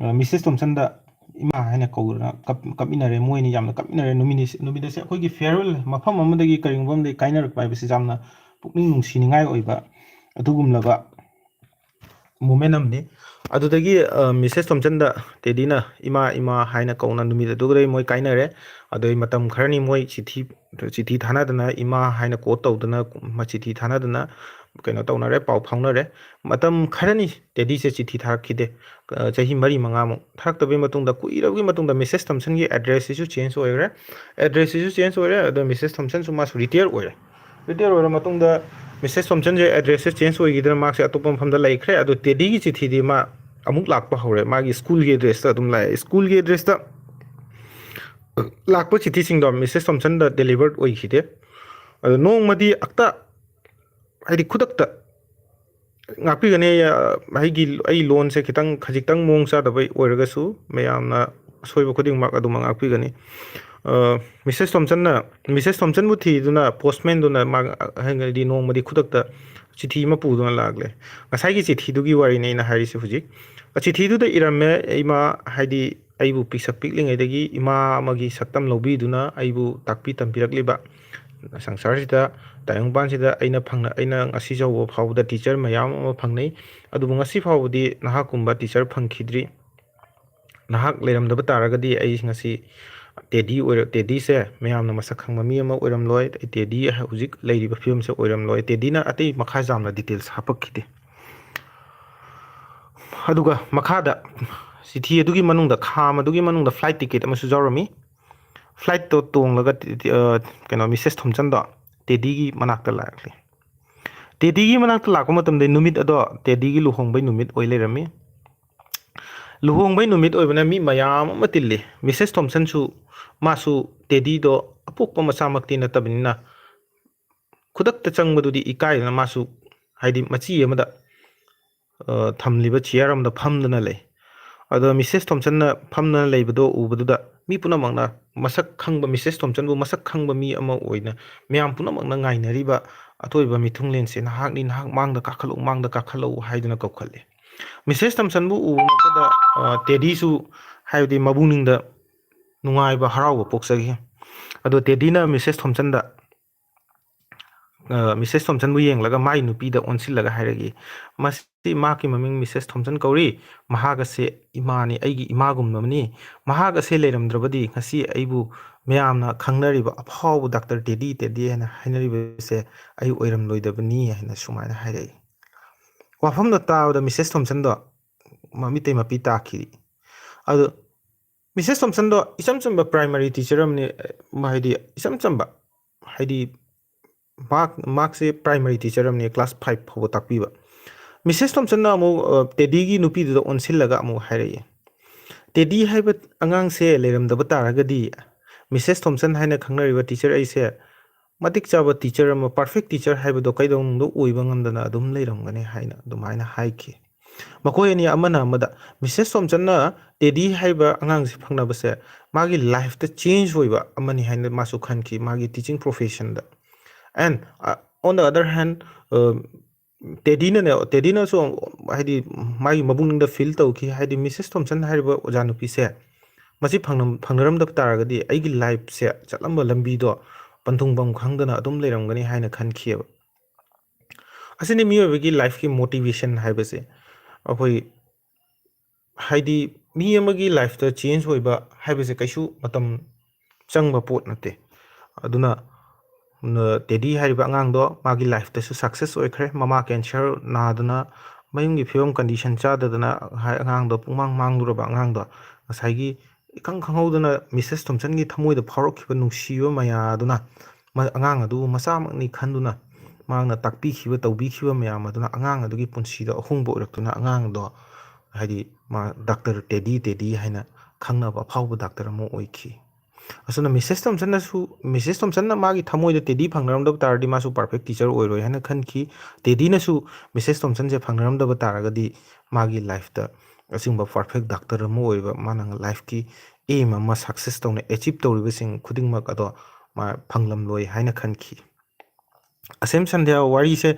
ꯑ, ꯃꯤꯁꯦꯁ ꯊꯣꯝꯁꯟꯗ "ꯏꯃꯥ" ꯍꯥꯏꯅ ꯀꯧꯗꯅ ꯀꯞ-, ꯀꯞꯃꯤꯟꯅꯔꯦ꯫ ꯃꯣꯏ ꯑꯅꯤ ꯌꯥꯝꯅ ꯀꯞꯃꯤꯟꯅꯔꯦ꯫ ꯅꯨꯃꯤꯠ ꯑꯁꯤ, ꯅꯨꯃꯤꯠ ꯑꯁꯤ ꯑꯩꯈꯣꯏꯒꯤ farewell, ꯃꯐꯝ ꯑꯃꯗꯒꯤ ꯀꯔꯤꯒꯨꯝꯕ ꯑꯃꯗꯒꯤ ꯀꯥꯏꯅꯔꯛꯄ ꯍꯥꯏꯕꯁꯤ ꯌꯥꯝꯅ ꯄꯨꯛꯅꯤꯡ ꯅꯨꯡꯁꯤꯅꯤꯡꯉꯥꯏ ꯑꯣꯏꯕ ꯑꯗꯨꯒꯨꯝꯂꯕ moment ꯑꯃꯅꯤ꯫ ꯑꯗꯨꯗꯒꯤ, ꯑ, ꯃꯤꯁꯦꯁ ꯊꯣꯝꯁꯟꯗ ꯇꯦꯗꯤꯅ "ꯏꯃꯥ, ꯏꯃꯥ" ꯍꯥꯏꯅ ꯀꯧꯅ ꯅꯨꯃꯤꯠ ꯑꯗꯨꯗꯒꯤ ꯃꯣꯏ ꯀꯥꯏꯅꯔꯦ꯫ ꯑꯗꯩ ꯃꯇꯝ ꯈꯔꯅꯤ ꯃꯣꯏ ꯆꯤꯊꯤ, ꯆꯤꯊꯤ ꯊꯥꯅꯗꯅ, ꯏꯃꯥ ꯍꯥꯏꯅ quote ꯇꯧꯗꯅ ꯃ-, ꯆꯤꯊꯤ ꯊꯥꯅꯗꯅ ꯀꯩꯅꯣ ꯇꯧꯅꯔꯦ, ꯄꯥꯎ ꯐꯥꯎꯅꯔꯦ꯫ ꯃꯇꯝ ꯈꯔꯅꯤ ꯇꯦꯗꯤꯁꯦ ꯆꯤꯊꯤ ꯊꯥꯔꯛꯈꯤꯗꯦ꯫ ꯑ, ꯆꯍꯤ ꯃꯔꯤ ꯃꯉꯥꯃꯨꯛ ꯊꯥꯔꯛꯇꯕꯒꯤ ꯃꯇꯨꯡꯗ, ꯀꯨꯏꯔꯕꯒꯤ ꯃꯇꯨꯡꯗ ꯃꯤꯁꯦꯁ ꯊꯣꯝꯁꯟꯒꯤ address ꯁꯤꯁꯨ change ꯑꯣꯏꯈ꯭ꯔꯦ꯫ Address ꯁꯤꯁꯨ change ꯑꯣꯏꯔꯦ, ꯑꯗꯣ ꯃꯤꯁꯦꯁ ꯊꯣꯝꯁꯟꯁꯨ ꯃꯥꯁꯨ retire ꯑꯣꯏꯔꯦ꯫ Retire ꯑꯣꯏꯔ ꯃꯇꯨꯡꯗ ꯃꯤꯁꯦꯁ ꯊꯣꯝꯁꯟꯁꯦ address ꯁꯦ change ꯑꯣꯏꯈꯤꯗꯅ ꯃꯥꯁꯦ ꯑꯇꯣꯞꯄ ꯃꯐꯝꯗ ꯂꯩꯈ꯭ꯔꯦ꯫ ꯑꯗꯣ ꯇꯦꯗꯤꯒꯤ ꯆꯤꯊꯤꯗꯤ ꯃꯥ ꯑꯃꯨꯛ ꯂꯥꯛꯄ ꯍꯧꯔꯦ꯫ ꯃꯥꯒꯤ ꯁ꯭ꯀꯨꯜꯒꯤ address ꯇ ꯑꯗꯨꯝ ꯂꯥꯛꯑꯦ꯫ ꯁ꯭ꯀꯨꯜꯒꯤ address ꯇ ꯂꯥꯛꯄ ꯆꯤꯊꯤꯁꯤꯡꯗꯣ ꯃꯤꯁꯦꯁ ꯊꯣꯝꯁꯟꯗ delivered ꯑꯣꯏꯈꯤꯗꯦ꯫ ꯑꯗꯣ ꯅꯣꯡꯃꯗꯤ ꯑꯛꯇ, ꯍꯥꯏꯗꯤ ꯈꯨꯗꯛꯇ ꯉꯥꯛꯄꯤꯒꯅꯤ꯫ ꯑ, ꯑꯩꯒꯤ, ꯑꯩ ꯂꯣꯟꯁꯦ ꯈꯤꯇꯪ, ꯈꯖꯤꯛꯇꯪ ꯃꯑꯣꯡ ꯆꯥꯗꯕ ꯑꯣꯏꯔꯒꯁꯨ ꯃꯌꯥꯝꯅ ꯑꯁꯣꯏꯕ ꯈꯨꯗꯤꯡꯃꯛ ꯑꯗꯨꯃꯛ ꯉꯥꯛꯄꯤꯒꯅꯤ꯫ ꯑ, ꯃꯤꯁꯦꯁ ꯊꯣꯝꯁꯟꯅ, ꯃꯤꯁꯦꯁ ꯊꯣꯝꯁꯟꯕꯨ ꯊꯤꯗꯨꯅ postman ꯗꯨꯅ ꯃꯥ, ꯍꯥꯏꯗꯤ ꯅꯣꯡꯃꯗꯤ ꯈꯨꯗꯛꯇ ꯆꯤꯊꯤ ꯑꯃ ꯄꯨꯗꯨꯅ ꯂꯥꯛꯂꯦ꯫ ꯉꯁꯥꯏꯒꯤ ꯆꯤꯊꯤꯗꯨꯒꯤ ꯋꯥꯔꯤꯅꯤ ꯑꯩꯅ ꯍꯥꯏꯔꯤꯁꯦ ꯍꯧꯖꯤꯛ꯫ ꯑ, ꯆꯤꯊꯤꯗꯨꯗ ꯏꯔꯝꯃꯦ, "ꯏꯃꯥ", ꯍꯥꯏꯗꯤ, ꯑꯩꯕꯨ ꯄꯤꯛꯁꯛ ꯄꯤꯛꯂꯤꯉꯩꯗꯒꯤ ꯏꯃꯥ ꯑꯃꯒꯤ ꯁꯛꯇꯝ ꯂꯧꯕꯤꯗꯨꯅ ꯑꯩꯕꯨ ꯇꯥꯛꯄꯤ ꯇꯝꯕꯤꯔꯛꯂꯤꯕ ꯁꯪꯁꯥꯔꯁꯤꯗ, ꯇꯥꯏꯕꯪꯄꯥꯟꯁꯤꯗ ꯑꯩꯅ ꯐꯪꯅ-, ꯑꯩꯅ ꯉꯁꯤ ꯐꯥꯎꯕ ꯐꯥꯎꯕꯗ teacher ꯃꯌꯥꯝ ꯑꯃ ꯐꯪꯅꯩ꯫ ꯑꯗꯨꯕꯨ ꯉꯁꯤ ꯐꯥꯎꯕꯗꯤ ꯅꯍꯥꯛꯀꯨꯝꯕ teacher ꯐꯪꯈꯤꯗ꯭ꯔꯤ꯫ ꯅꯍꯥꯛ ꯂꯩꯔꯝꯗꯕ ꯇꯥꯔꯒꯗꯤ ꯑꯩ ꯉꯁꯤ ꯇꯦꯗꯤ ꯑꯣꯏꯔ-, ꯇꯦꯗꯤꯁꯦ ꯃꯌꯥꯝꯅ ꯃꯁꯛ ꯈꯪꯕ ꯃꯤ ꯑꯃ ꯑꯣꯏꯔꯝꯂꯣꯏ꯫ ꯑꯩ ꯇꯦꯗꯤ ꯍꯧꯖꯤꯛ ꯂꯩꯔꯤꯕ ꯐꯤꯕꯝꯁꯦ ꯑꯣꯏꯔꯝꯂꯣꯏ꯫ ꯇꯦꯗꯤꯅ ꯑꯇꯩ ꯃꯈꯥ ꯌꯥꯝꯅ details ꯍꯥꯞꯄꯛꯈꯤꯗꯦ꯫ ꯑꯗꯨꯒ ꯃꯈꯥꯗ ꯆꯤꯊꯤ ꯑꯗꯨꯒꯤ ꯃꯅꯨꯡꯗ, ꯈꯥꯝ ꯑꯗꯨꯒꯤ ꯃꯅꯨꯡꯗ flight ticket ꯑꯃꯁꯨ ꯌꯥꯎꯔꯝꯃꯤ꯫ Flightꯇꯣ ꯇꯣꯡꯂꯒ ꯇꯤ-, ꯇꯤ-, ꯑ, ꯀꯩꯅꯣ, Missus Thompsonꯗꯣ ꯇꯦꯗꯤꯒꯤ ꯃꯅꯥꯛꯇ ꯂꯥꯛꯂꯤ꯫ ꯇꯦꯗꯤꯒꯤ ꯃꯅꯥꯛꯇ ꯂꯥꯛꯄ ꯃꯇꯝꯗ ꯅꯨꯃꯤꯠ ꯑꯗꯣ ꯇꯦꯗꯤꯒꯤ ꯂꯨꯍꯣꯡꯕꯩ ꯅꯨꯃꯤꯠ ꯑꯣꯏ ꯂꯩꯔꯝꯃꯤ꯫ ꯂꯨꯍꯣꯡꯕꯩ ꯅꯨꯃꯤꯠ ꯑꯣꯏꯕꯅ ꯃꯤ ꯃꯌꯥꯝ ꯑꯃ ꯇꯤꯜꯂꯤ꯫ Missus Thompsonꯁꯨ, ꯃꯥꯁꯨ ꯇꯦꯗꯤꯗꯣ ꯑꯄꯣꯛꯄ ꯃꯆꯥꯃꯛꯇꯤ ꯅꯠꯇꯕꯅꯤꯅ ꯈꯨꯗꯛꯇ ꯆꯪꯕꯗꯨꯗꯤ ꯏꯀꯥꯏꯗꯅ ꯃꯥꯁꯨ, ꯍꯥꯏꯗꯤ, ꯃꯆꯤ ꯑꯃꯗ, ꯑ, ꯊꯝꯂꯤꯕ chair ꯑꯃꯗ ꯐꯝꯗꯨꯅ ꯂꯩ꯫ ꯑꯗꯣ Missus Thompsonꯅ ꯐꯝꯗꯨꯅ ꯂꯩꯕꯗꯣ ꯎꯕꯗꯨꯗ ꯃꯤ ꯄꯨꯝꯅꯃꯛꯅ ꯃꯁꯛ ꯈꯪꯕ, Missus Thompsonꯕꯨ ꯃꯁꯛ ꯈꯪꯕ ꯃꯤ ꯑꯃ ꯑꯣꯏꯅ ꯃꯌꯥꯝ ꯄꯨꯝꯅꯃꯛꯅ ꯉꯥꯏꯅꯔꯤꯕ ꯑꯊꯣꯏꯕ ꯃꯤꯊꯨꯡꯂꯦꯟꯁꯦ, "ꯅꯍꯥꯛꯅꯤ, ꯅꯍꯥꯛ ꯃꯥꯡꯗ ꯀꯥꯈꯠꯂꯛꯎ, ꯃꯥꯡꯗ ꯀꯥꯈꯠꯂꯛꯎ" ꯍꯥꯏꯗꯨꯅ ꯀꯧꯈꯠꯂꯤ꯫ Missus Thompsonꯕꯨ ꯎꯕ ꯃꯛꯇꯗ, ꯑ, ꯇꯦꯗꯤꯁꯨ, ꯍꯥꯏꯕꯗꯤ, ꯃꯕꯨꯛꯅꯤꯡꯗ ꯅꯨꯡꯉꯥꯏꯕ, ꯍꯔꯥꯎꯕ ꯄꯣꯛꯆꯈꯤ꯫ ꯑꯗꯣ ꯇꯦꯗꯤꯅ Missus Thompsonꯗ, ꯑ, Missus Thompsonꯕꯨ ꯌꯦꯡꯂꯒ ꯃꯥꯏ ꯅꯨꯄꯤꯗ ꯑꯣꯟꯁꯤꯜꯂꯒ ꯍꯥꯏꯔꯛꯏ, "ꯃꯁꯤ, ꯃꯍꯥꯛꯀꯤ ꯃꯃꯤꯡ Missus Thompson ꯀꯧꯔꯤ, ꯃꯍꯥꯛ ꯑꯁꯦ ꯏꯃꯥꯅꯤ, ꯑꯩꯒꯤ ꯏꯃꯥꯒꯨꯝꯂꯕꯅꯤ꯫ ꯃꯍꯥꯛ ꯑꯁꯦ ꯂꯩꯔꯝꯗ꯭ꯔꯕꯗꯤ ꯉꯁꯤ ꯑꯩꯕꯨ ꯃꯌꯥꯝꯅ ꯈꯪꯅꯔꯤꯕ ꯑꯐꯥꯎꯕ doctor ꯇꯦꯗꯤ, ꯇꯦꯗꯤ ꯍꯥꯏꯅ ꯍꯥꯏꯅꯔꯤꯕꯁꯦ ꯑꯩ ꯑꯣꯏꯔꯝꯂꯣꯏꯗꯕꯅꯤ" ꯍꯥꯏꯅ ꯁꯨꯃꯥꯏꯅ ꯍꯥꯏꯔꯛꯏ꯫ ꯋꯥꯐꯝꯗꯣ ꯇꯥꯕꯗ Missus Thompsonꯗꯣ ꯃꯃꯤꯠꯇꯩ ꯃꯄꯤ ꯇꯥꯈꯤ꯫ ꯑꯗꯨ Missus Thompsonꯗꯣ ꯏꯆꯝ ꯆꯝꯕ primary teacher ꯑꯃꯅꯤ, ꯍꯥꯏꯗꯤ, ꯏꯆꯝ ꯆꯝꯕ, ꯍꯥꯏꯗꯤ, ꯃꯍꯥꯛ, ꯃꯍꯥꯛꯁꯦ primary teacher ꯑꯃꯅꯤ, class five ꯐꯥꯎꯕ ꯇꯥꯛꯄꯤꯕ꯫ Missus Thompsonꯅ ꯑꯃꯨꯛ, ꯑ, ꯇꯦꯗꯤꯒꯤ ꯅꯨꯄꯤꯗꯨꯗ ꯑꯣꯟꯁꯤꯜꯂꯒ ꯑꯃꯨꯛ ꯍꯥꯏꯔꯛꯏ, "ꯇꯦꯗꯤ ꯍꯥꯏꯕ ꯑꯉꯥꯡꯁꯦ ꯂꯩꯔꯝꯗꯕ ꯇꯥꯔꯒꯗꯤ Missus Thompson ꯍꯥꯏꯅ ꯈꯪꯅꯔꯤꯕ teacher ꯑꯩꯁꯦ ꯃꯇꯤꯛ ꯆꯥꯕ teacher ꯑꯃ, perfect teacher ꯍꯥꯏꯕꯗꯣ ꯀꯩꯗꯧꯅꯨꯡꯗ ꯑꯣꯏꯕ ꯉꯝꯗꯅ ꯑꯗꯨꯝ ꯂꯩꯔꯝꯒꯅꯤ" ꯍꯥꯏꯅ ꯑꯗꯨꯃꯥꯏꯅ ꯍꯥꯏꯈꯤ꯫ ꯃꯈꯣꯏ ꯑꯅꯤ ꯑꯃꯅ ꯑꯃꯗ, Missus Thompsonꯅ ꯇꯦꯗꯤ ꯍꯥꯏꯕ ꯑꯉꯥꯡꯁꯤ ꯐꯪꯅꯕꯁꯦ ꯃꯥꯒꯤ lifeꯇ change ꯑꯣꯏꯕ ꯑꯃꯅꯤ ꯍꯥꯏꯅ ꯃꯥꯁꯨ ꯈꯟꯈꯤ, ꯃꯥꯒꯤ teaching professionꯗ꯫ And, uh, on the other hand, uh, ꯇꯦꯗꯤꯅꯅꯦ, ꯇꯦꯗꯤꯅꯁꯨ ꯍꯥꯏꯗꯤ ꯃꯥꯒꯤ ꯃꯕꯨꯛꯅꯤꯡꯗ ꯐꯤꯜ ꯇꯧꯈꯤ, ꯍꯥꯏꯗꯤ ꯃꯤꯁꯦꯁ ꯊꯣꯝꯁꯟ ꯍꯥꯏꯔꯤꯕ ꯑꯣꯖꯥ ꯅꯨꯄꯤꯁꯦ ꯃꯁꯤ ꯐꯪꯂꯝꯗꯕ ꯇꯥꯔꯒꯗꯤ ꯑꯩꯒꯤ ꯂꯥꯏꯐꯁꯦ ꯆꯠꯂꯝꯕ ꯂꯝꯕꯤꯗꯣ ꯄꯟꯊꯨꯡꯐꯝ ꯈꯪꯗꯅ ꯑꯗꯨꯝ ꯂꯩꯔꯝꯒꯅꯤ ꯍꯥꯏꯅ ꯈꯟꯈꯤꯑꯕ꯫ ꯑꯁꯤꯅꯤ ꯃꯤꯑꯣꯏꯕꯒꯤ ꯂꯥꯏꯐꯀꯤ ꯃꯣꯇꯤꯚꯦꯁꯟ ꯍꯥꯏꯕꯁꯦ꯫ ꯑꯩꯈꯣꯏ ꯍꯥꯏꯗꯤ ꯃꯤ ꯑꯃꯒꯤ ꯂꯥꯏꯐꯇ ꯆꯦꯟꯖ ꯑꯣꯏꯕ ꯍꯥꯏꯕꯁꯦ ꯀꯩꯁꯨ ꯃꯇꯝ ꯆꯪꯕ ꯄꯣꯠ ꯅꯠꯇꯦ꯫ ꯑꯗꯨꯅ ꯇꯦꯗꯤ ꯍꯥꯏꯔꯤꯕ ꯑꯉꯥꯡꯗꯣ ꯃꯥꯒꯤ ꯂꯥꯏꯐꯇꯁꯨ ꯁꯛꯁꯦꯁ ꯑꯣꯏꯈ꯭ꯔꯦ꯫ ꯃꯃꯥ ꯀꯦꯟꯁꯔ ꯅꯥꯗꯅ ꯃꯌꯨꯝꯒꯤ ꯐꯤꯕꯝ ꯀꯟꯗꯤꯁꯟ ꯆꯥꯗꯗꯅ ꯑꯉꯥꯡꯗꯣ ꯄꯨꯡꯃꯥꯡ ꯃꯥꯡꯂꯨꯔꯕ ꯑꯉꯥꯡꯗꯣ ꯉꯁꯥꯏꯒꯤ ꯏꯈꯪ ꯈꯪꯍꯧꯗꯅ ꯃꯤꯁꯦꯁ ꯊꯣꯝꯁꯟꯒꯤ ꯊꯃꯣꯏꯗ ꯐꯥꯎꯔꯛꯈꯤꯕ ꯅꯨꯡꯁꯤꯕ ꯃꯌꯥꯝꯗꯨꯅ ꯑꯉꯥꯡ ꯑꯗꯨꯕꯨ ꯃꯆꯥꯃꯛꯅꯤ ꯈꯟꯗꯨꯅ ꯃꯍꯥꯛꯅ ꯇꯥꯛꯄꯤꯈꯤꯕ ꯇꯧꯕꯤꯈꯤꯕ ꯃꯌꯥꯝ ꯑꯗꯨꯅ ꯑꯉꯥꯡ ꯑꯗꯨꯒꯤ ꯄꯨꯟꯁꯤꯗ ꯑꯍꯣꯡꯕ ꯑꯣꯏꯔꯛꯇꯨꯅ ꯑꯉꯥꯡꯗꯣ ꯍꯥꯏꯗꯤ ꯃꯥ ꯗꯥꯛꯇꯔ ꯇꯦꯗꯤ ꯇꯦꯗꯤ ꯍꯥꯏꯅ ꯈꯪꯅꯕ ꯑꯐꯥꯎꯕ ꯗꯥꯛꯇꯔ ꯑꯃ ꯑꯣꯏꯈꯤ꯫ ꯑꯁꯨꯝꯅ ꯃꯤꯁꯦꯁ ꯊꯣꯝꯁꯟꯅꯁꯨ ꯃꯤꯁꯦꯁ ꯊꯣꯝꯁꯟꯅ ꯃꯥꯒꯤ ꯊꯃꯣꯏꯗ ꯇꯦꯗꯤ ꯐꯪꯅꯔꯝꯗꯕ ꯇꯥꯔꯗꯤ ꯃꯥꯁꯨ ꯄꯔꯐꯦꯛ ꯇꯤꯆꯔ ꯑꯣꯏꯔꯣꯏ ꯍꯥꯏꯅ ꯈꯟꯈꯤ꯫ ꯇꯦꯗꯤꯅꯁꯨ ꯃꯤꯁꯦꯁ ꯊꯣꯝꯁꯟꯁꯦ ꯐꯪꯅꯔꯝꯗꯕ ꯇꯥꯔꯒꯗꯤ ꯃꯥꯒꯤ ꯂꯥꯏꯐꯇ ꯑꯁꯤꯒꯨꯝꯕ ꯄꯔꯐꯦꯛ ꯗꯥꯛꯇꯔ ꯑꯃ ꯑꯣꯏꯕ ꯃꯥꯅ ꯂꯥꯏꯐꯀꯤ ꯑꯦꯝ ꯑꯃ ꯁꯛꯁꯦꯁ ꯇꯧꯅ ꯑꯦꯆꯤꯞ ꯇꯧꯔꯤꯕꯁꯤꯡ ꯈꯨꯗꯤꯡꯃꯛ ꯑꯗꯣ ꯃꯥ ꯐꯪꯂꯝꯂꯣꯏ ꯍꯥꯏꯅ ꯈꯟꯈꯤ꯫ ꯑꯁꯦꯝ ꯁꯟꯙ꯭ꯌꯥ ꯋꯥꯔꯤꯁꯦ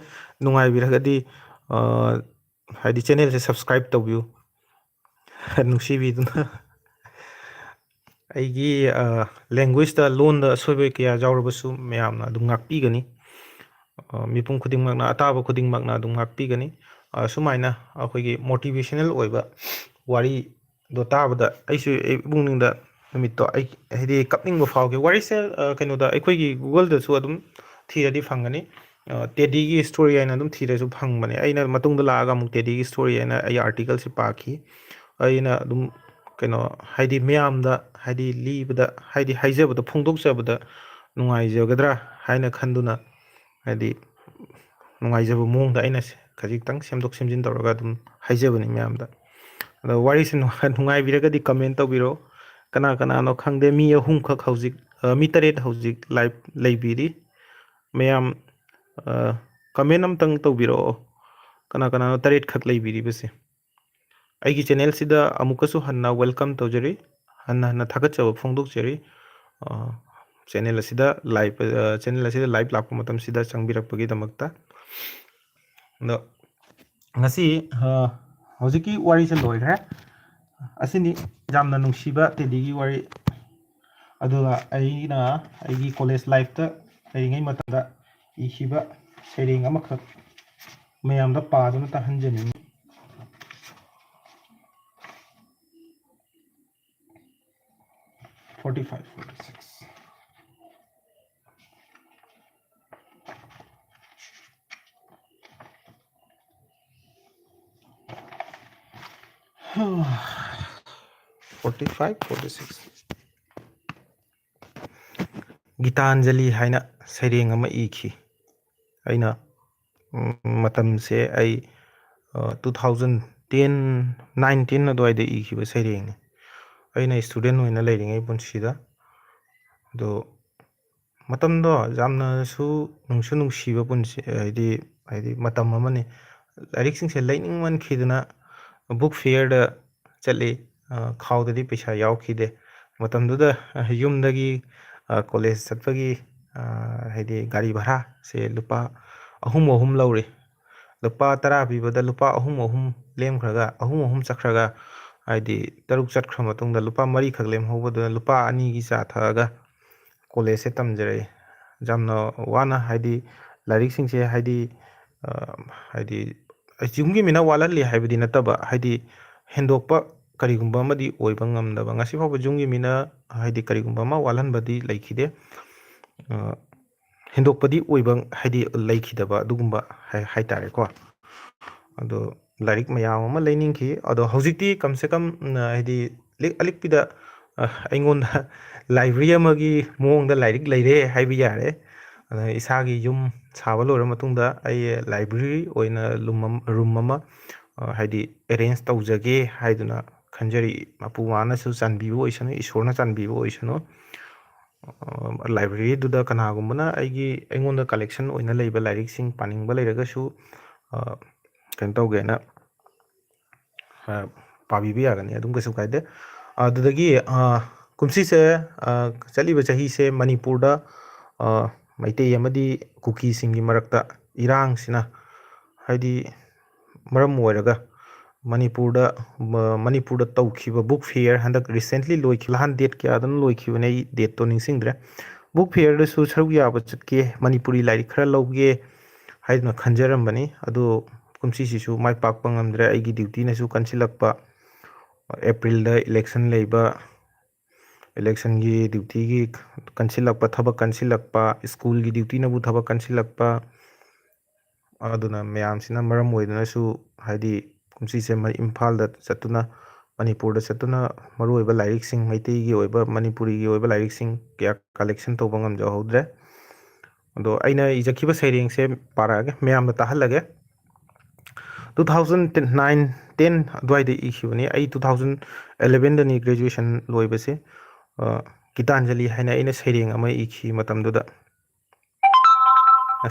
ꯅꯨꯡꯉꯥꯏꯕꯤꯔꯒꯗꯤ ꯍꯥꯏꯗꯤ ꯆꯦꯅꯦꯜꯁꯦ ꯁꯕꯁꯀ꯭ꯔꯥꯏꯞ ꯇꯧꯕꯤꯌꯨ꯫ ꯅꯨꯡꯁꯤꯕꯤꯗꯨꯅ ꯑꯩꯒꯤ ꯂꯦꯡꯒ꯭ꯋꯦꯖꯇ ꯂꯣꯟꯗ ꯑꯁꯣꯏꯕ ꯀꯌꯥ ꯌꯥꯎꯔꯕꯁꯨ ꯃꯌꯥꯝꯅ ꯑꯗꯨꯝ ꯉꯥꯛꯄꯤꯒꯅꯤ꯫ ꯃꯤꯄꯨꯝ ꯈꯨꯗꯤꯡꯃꯛꯅ ꯑꯇꯥꯕ ꯈꯨꯗꯤꯡꯃꯛꯅ ꯑꯗꯨꯝ ꯉꯥꯛꯄꯤꯒꯅꯤ꯫ ꯁꯨꯃꯥꯏꯅ ꯑꯩꯈꯣꯏꯒꯤ ꯃꯣꯇꯤꯚꯦꯁꯅꯦꯜ ꯑꯣꯏꯕ ꯋꯥꯔꯤꯗꯣ ꯇꯥꯕꯗ ꯑꯩꯁꯨ ꯑꯩ ꯄꯨꯛꯅꯤꯡꯗ ꯅꯨꯃꯤꯠꯇꯣ ꯑꯩ ꯍꯥꯏꯗꯤ ꯀꯞꯅꯤꯡꯕ ꯐꯥꯎꯈꯤ꯫ ꯋꯥꯔꯤꯁꯦ ꯀꯩꯅꯣꯗ ꯑꯩꯈꯣꯏꯒꯤ ꯒꯨꯒꯜꯗꯁꯨ ꯑꯗꯨꯝ ꯊꯤꯔꯗꯤ ꯐꯪꯒꯅꯤ꯫ ꯇꯦꯗꯤꯒꯤ ꯁ꯭ꯇꯣꯔꯤ ꯍꯥꯏꯅ ꯑꯗꯨꯝ ꯊꯤꯔꯁꯨ ꯐꯪꯕꯅꯦ꯫ ꯑꯩꯅ ꯃꯇꯨꯡꯗ ꯂꯥꯛꯑꯒ ꯑꯃꯨꯛ ꯇꯦꯗꯤꯒꯤ ꯁ꯭ꯇꯣꯔꯤ ꯍꯥꯏꯅ ꯑꯩ ꯑꯥꯔꯇꯤꯀꯜꯁꯦ ꯄꯥꯈꯤ꯫ ꯑꯩꯅ ꯑꯗꯨꯝ ꯀꯩꯅꯣ ꯍꯥꯏꯗꯤ ꯃꯌꯥꯝꯗ ꯍꯥꯏꯗꯤ ꯂꯤꯕꯗ ꯍꯥꯏꯗꯤ ꯍꯥꯏꯖꯕꯗ ꯐꯣꯡꯗꯣꯛꯆꯕꯗ ꯅꯨꯡꯉꯥꯏꯖꯒꯗ꯭ꯔꯥ ꯍꯥꯏꯅ ꯈꯟꯗꯨꯅ ꯍꯥꯏꯗꯤ ꯅꯨꯡꯉꯥꯏꯖꯕ ꯃꯑꯣꯡꯗ ꯑꯩꯅ ꯈꯖꯤꯛꯇꯪ ꯁꯦꯝꯗꯣꯛ ꯁꯦꯝꯖꯤꯟ ꯇꯧꯔꯒ ꯑꯗꯨꯝ ꯍꯥꯏꯖꯕꯅꯤ ꯃꯌꯥꯝꯗ꯫ ꯑꯗꯣ ꯋꯥꯔꯤꯁꯦ ꯅꯨꯡꯉꯥꯏ-, ꯅꯨꯡꯉꯥꯏꯕꯤꯔꯒꯗꯤ ꯀꯃꯦꯟ ꯇꯧꯕꯤꯔꯣ꯫ ꯀꯅꯥ ꯀꯅꯥꯅꯣ ꯈꯪꯗꯦ, ꯃꯤ ꯑꯍꯨꯝꯈꯛ ꯍꯧꯖꯤꯛ, ꯑ, ꯃꯤ ꯇꯔꯦꯠ ꯍꯧꯖꯤꯛ ꯂꯥꯏꯚ ꯂꯩꯕꯤꯔꯤ꯫ ꯃꯌꯥꯝ, ꯑ, ꯀꯃꯦꯟ ꯑꯝꯇꯪ ꯇꯧꯕꯤꯔꯛꯑꯣ꯫ ꯀꯅꯥ ꯀꯅꯥꯅꯣ ꯇꯔꯦꯠꯈꯛ ꯂꯩꯕꯤꯔꯤꯕꯁꯦ? ꯑꯩꯒꯤ ꯆꯦꯅꯦꯜꯁꯤꯗ ꯑꯃꯨꯛꯀꯁꯨ ꯍꯟꯅ ꯋꯦꯜꯀꯝ ꯇꯧꯖꯔꯤ, ꯍꯟꯅ ꯍꯟꯅ ꯊꯥꯒꯠꯆꯕ ꯐꯣꯡꯗꯣꯛꯆꯔꯤ꯫ ꯑ, ꯆꯦꯅꯦꯜ ꯑꯁꯤꯗ ꯂꯥꯏꯚ, ꯑ, ꯆꯦꯅꯦꯜ ꯑꯁꯤꯗ ꯂꯥꯏꯚ ꯂꯥꯛꯄ ꯃꯇꯝꯁꯤꯗ ꯆꯪꯕꯤꯔꯛꯄꯒꯤꯗꯃꯛꯇ꯫ ꯑꯗꯣ ꯉꯁꯤ, ꯑ, ꯍꯧꯖꯤꯛꯀꯤ ꯋꯥꯔꯤꯁꯦ ꯂꯣꯏꯈ꯭ꯔꯦ꯫ ꯑꯁꯤꯅꯤ ꯌꯥꯝꯅ ꯅꯨꯡꯁꯤꯕ ꯇꯦꯗꯤꯒꯤ ꯋꯥꯔꯤ꯫ ꯑꯗꯨꯒ ꯑꯩꯅ ꯑꯩꯒꯤ ꯀꯣꯂꯦꯖ ꯂꯥꯏꯐꯇ ꯂꯩꯔꯤꯉꯩ ꯃꯇꯝꯗ ꯏꯈꯤꯕ ꯁꯩꯔꯦꯡ ꯑꯃꯈꯛ ꯃꯌꯥꯝꯗ ꯄꯥꯗꯨꯅ ꯇꯥꯍꯟꯖꯅꯤꯡꯉꯤ꯫ Forty five, forty six. Forty five, forty six. Gitanjali ꯍꯥꯏꯅ ꯁꯩꯔꯦꯡ ꯑꯃ ꯏꯈꯤ꯫ ꯑꯩꯅ, ꯎꯝ, ꯃꯇꯝꯁꯦ ꯑꯩ, ꯑ, two thousand ten, nine ten ꯑꯗꯨꯋꯥꯏꯗ ꯏꯈꯤꯕ ꯁꯩꯔꯦꯡꯅꯤ꯫ ꯑꯩꯅ student ꯑꯣꯏꯅ ꯂꯩꯔꯤꯉꯩ ꯄꯨꯟꯁꯤꯗ꯫ ꯑꯗꯣ ꯃꯇꯝꯗꯣ ꯌꯥꯝꯅꯁꯨ ꯅꯨꯡꯁꯨ ꯅꯨꯡꯁꯤꯕ ꯄꯨꯟꯁꯤ, ꯍꯥꯏꯗꯤ, ꯍꯥꯏꯗꯤ ꯃꯇꯝ ꯑꯃꯅꯤ꯫ ꯂꯥꯏꯔꯤꯛꯁꯤꯡꯁꯦ ꯂꯩꯅꯤꯡꯃꯟꯈꯤꯗꯅ book fairꯗ ꯆꯠꯂꯤ꯫ ꯑ, ꯈꯥꯎꯗꯗꯤ ꯄꯩꯁꯥ ꯌꯥꯎꯈꯤꯗꯦ꯫ ꯃꯇꯝꯗꯨꯗ, ꯑ, ꯌꯨꯝꯗꯒꯤ, ꯑ, ꯀꯣꯂꯦꯖ ꯆꯠꯄꯒꯤ, ꯑ, ꯍꯥꯏꯗꯤ ꯒꯥꯔꯤ ꯚꯔꯥꯁꯦ ꯂꯨꯄꯥ ꯑꯍꯨꯝ ꯑꯍꯨꯝ ꯂꯧꯔꯤ꯫ ꯂꯨꯄꯥ ꯇꯔꯥ ꯄꯤꯕꯗ ꯂꯨꯄꯥ ꯑꯍꯨꯝ ꯑꯍꯨꯝ ꯂꯦꯝꯈ꯭ꯔꯒ, ꯑꯍꯨꯝ ꯑꯍꯨꯝ ꯆꯠꯈ꯭ꯔꯒ, ꯍꯥꯏꯗꯤ ꯇꯔꯨꯛ ꯆꯠꯈ꯭ꯔ ꯃꯇꯨꯡꯗ ꯂꯨꯄꯥ ꯃꯔꯤꯈꯛ ꯂꯦꯝꯍꯧꯕꯗꯨꯅ ꯂꯨꯄꯥ ꯑꯅꯤꯒꯤ ꯆꯥ ꯊꯛꯑꯒ ꯀꯣꯂꯦꯖꯁꯦ ꯇꯝꯖꯔꯛꯏ꯫ ꯌꯥꯝꯅ ꯋꯥꯅ, ꯍꯥꯏꯗꯤ ꯂꯥꯏꯔꯤꯛꯁꯤꯡꯁꯦ, ꯍꯥꯏꯗꯤ, ꯑ, ꯍꯥꯏꯗꯤ ꯌꯨꯝꯒꯤ ꯃꯤꯅ ꯋꯥꯠꯍꯜꯂꯤ ꯍꯥꯏꯕꯗꯤ ꯅꯠꯇꯕ, ꯍꯥꯏꯗꯤ ꯍꯦꯟꯗꯣꯛꯄ ꯀꯔꯤꯒꯨꯝꯕ ꯑꯃꯗꯤ ꯑꯣꯏꯕ ꯉꯝꯗꯕ꯫ ꯉꯁꯤ ꯐꯥꯎꯕ ꯌꯨꯝꯒꯤ ꯃꯤꯅ, ꯍꯥꯏꯗꯤ ꯀꯔꯤꯒꯨꯝꯕ ꯑꯃ ꯋꯥꯠꯍꯟꯕꯗꯤ ꯂꯩꯈꯤꯗꯦ꯫ ꯑ, ꯍꯦꯟꯗꯣꯛꯄꯗꯤ ꯑꯣꯏꯕ, ꯍꯥꯏꯗꯤ ꯂꯩꯈꯤꯗꯕ ꯑꯗꯨꯒꯨꯝꯕ ꯍꯥꯏ-, ꯍꯥꯏꯇꯥꯔꯦꯀꯣ꯫ ꯑꯗꯣ ꯂꯥꯏꯔꯤꯛ ꯃꯌꯥꯝ ꯑꯃ ꯂꯩꯅꯤꯡꯈꯤ꯫ ꯑꯗꯣ ꯍꯧꯖꯤꯛꯇꯤ ꯀꯝꯁꯦ ꯀꯝ, ꯎꯝ, ꯍꯥꯏꯗꯤ ꯂꯤꯛ-, ꯑꯂꯤꯛꯄꯤꯗ, ꯑ, ꯑꯩꯉꯣꯟꯗ library ꯑꯃꯒꯤ ꯃꯑꯣꯡꯗ ꯂꯥꯏꯔꯤꯛ ꯂꯩꯔꯦ ꯍꯥꯏꯕ ꯌꯥꯔꯦ꯫ ꯑꯗ ꯏꯁꯥꯒꯤ ꯌꯨꯝ ꯁꯥꯕ ꯂꯣꯏꯔ ꯃꯇꯨꯡꯗ ꯑꯩ library ꯑꯣꯏꯅ ꯂꯨꯝ ꯑꯃ, room ꯑꯃ, ꯑ, ꯍꯥꯏꯗꯤ arrange ꯇꯧꯖꯒꯦ ꯍꯥꯏꯗꯨꯅ ꯈꯟꯖꯔꯤ꯫ ꯃꯄꯨ ꯃꯥꯅꯁꯨ ꯆꯥꯟꯕꯤꯕ ꯑꯣꯏꯁꯅꯨ, ꯏꯁꯣꯔꯅ ꯆꯥꯟꯕꯤꯕ ꯑꯣꯏꯁꯅꯨ꯫ ꯑ, libraryꯗꯨꯗ ꯀꯅꯥꯒꯨꯝꯕꯅ ꯑꯩꯒꯤ, ꯑꯩꯉꯣꯟꯗ collection ꯑꯣꯏꯅ ꯂꯩꯕ ꯂꯥꯏꯔꯤꯛꯁꯤꯡ ꯄꯥꯅꯤꯡꯕ ꯂꯩꯔꯒꯁꯨ, ꯑ, ꯀꯩꯅꯣ ꯇꯧꯒꯦꯅ, ꯑ, ꯄꯥꯕꯤꯕ ꯌꯥꯒꯅꯤ, ꯑꯗꯨꯝ ꯀꯩꯁꯨ ꯀꯥꯏꯗꯦ꯫ ꯑꯗꯨꯗꯒꯤ, ꯑ, ꯀꯨꯝꯁꯤꯁꯦ, ꯑ, ꯆꯠꯂꯤꯕ ꯆꯍꯤꯁꯦ ꯃꯅꯤꯄꯨꯔꯗ, ꯑ, ꯃꯩꯇꯩ ꯑꯃꯗꯤ ꯀꯨꯀꯤꯁꯤꯡꯒꯤ ꯃꯔꯛꯇ ꯏꯔꯥꯡꯁꯤꯅ, ꯍꯥꯏꯗꯤ ꯃꯔꯝ ꯑꯣꯏꯔꯒ ꯃꯅꯤꯄꯨꯔꯗ, ꯃ-, ꯃꯅꯤꯄꯨꯔꯗ ꯇꯧꯈꯤꯕ book fair, ꯍꯟꯗꯛ recently ꯂꯣꯏꯈꯤꯕ, ꯅꯍꯥꯟ date ꯀꯌꯥꯗꯅꯣ ꯂꯣꯏꯈꯤꯕꯅꯦ, ꯑꯩ dateꯇꯣ ꯅꯤꯡꯁꯤꯡꯗ꯭ꯔꯦ꯫ Book fairꯗꯁꯨ ꯁꯔꯨꯛ ꯌꯥꯕ ꯆꯠꯀꯦ, ꯃꯅꯤꯄꯨꯔꯤ ꯂꯥꯏꯔꯤꯛ ꯈꯔ ꯂꯧꯒꯦ ꯍꯥꯏꯗꯨꯅ ꯈꯟꯖꯔꯝꯕꯅꯤ꯫ ꯑꯗꯨ ꯀꯨꯝꯁꯤꯁꯤꯁꯨ ꯃꯥꯏ ꯄꯥꯛꯄ ꯉꯝꯗ꯭ꯔꯦ꯫ ꯑꯩꯒꯤ dutyꯅꯁꯨ ꯀꯟꯁꯤꯜꯂꯛꯄ, Aprilꯗ election ꯂꯩꯕ, electionꯒꯤ dutyꯒꯤ ꯀꯟꯁꯤꯜꯂꯛꯄ, ꯊꯕꯛ ꯀꯟꯁꯤꯜꯂꯛꯄ, schoolꯒꯤ dutyꯅꯕꯨ ꯊꯕꯛ ꯀꯟꯁꯤꯜꯂꯛꯄ, ꯑꯗꯨꯅ ꯃꯌꯥꯝꯁꯤꯅ ꯃꯔꯝ ꯑꯣꯏꯗꯨꯅꯁꯨ, ꯍꯥꯏꯗꯤ ꯀꯨꯝꯁꯤꯁꯦ ꯃ-, ꯏꯝꯐꯥꯜꯗ ꯆꯠꯇꯨꯅ, ꯃꯅꯤꯄꯨꯔꯗ ꯆꯠꯇꯨꯅ ꯃꯔꯨꯑꯣꯏꯕ ꯂꯥꯏꯔꯤꯛꯁꯤꯡ, ꯃꯩꯇꯩꯒꯤ ꯑꯣꯏꯕ, ꯃꯅꯤꯄꯨꯔꯤꯒꯤ ꯑꯣꯏꯕ ꯂꯥꯏꯔꯤꯛꯁꯤꯡ ꯀꯌꯥ collection ꯇꯧꯕ ꯉꯝꯖꯍꯧꯗ꯭ꯔꯦ꯫ ꯑꯗꯣ ꯑꯩꯅ ꯏꯖꯈꯤꯕ ꯁꯩꯔꯦꯡꯁꯦ ꯄꯥꯔꯛꯑꯒꯦ, ꯃꯌꯥꯝꯗ ꯇꯥꯍꯜꯂꯒꯦ꯫ Two thousand nine ten ꯑꯗꯨꯋꯥꯏꯗ ꯏꯈꯤꯕꯅꯤ꯫ ꯑꯩ two thousand elevenꯗꯅꯤ graduation ꯂꯣꯏꯕꯁꯦ꯫ ꯑ, ꯒꯤꯇꯥꯟꯖꯂꯤ ꯍꯥꯏꯅ ꯑꯩꯅ ꯁꯩꯔꯦꯡ ꯑꯃ ꯏꯈꯤ ꯃꯇꯝꯗꯨꯗ꯫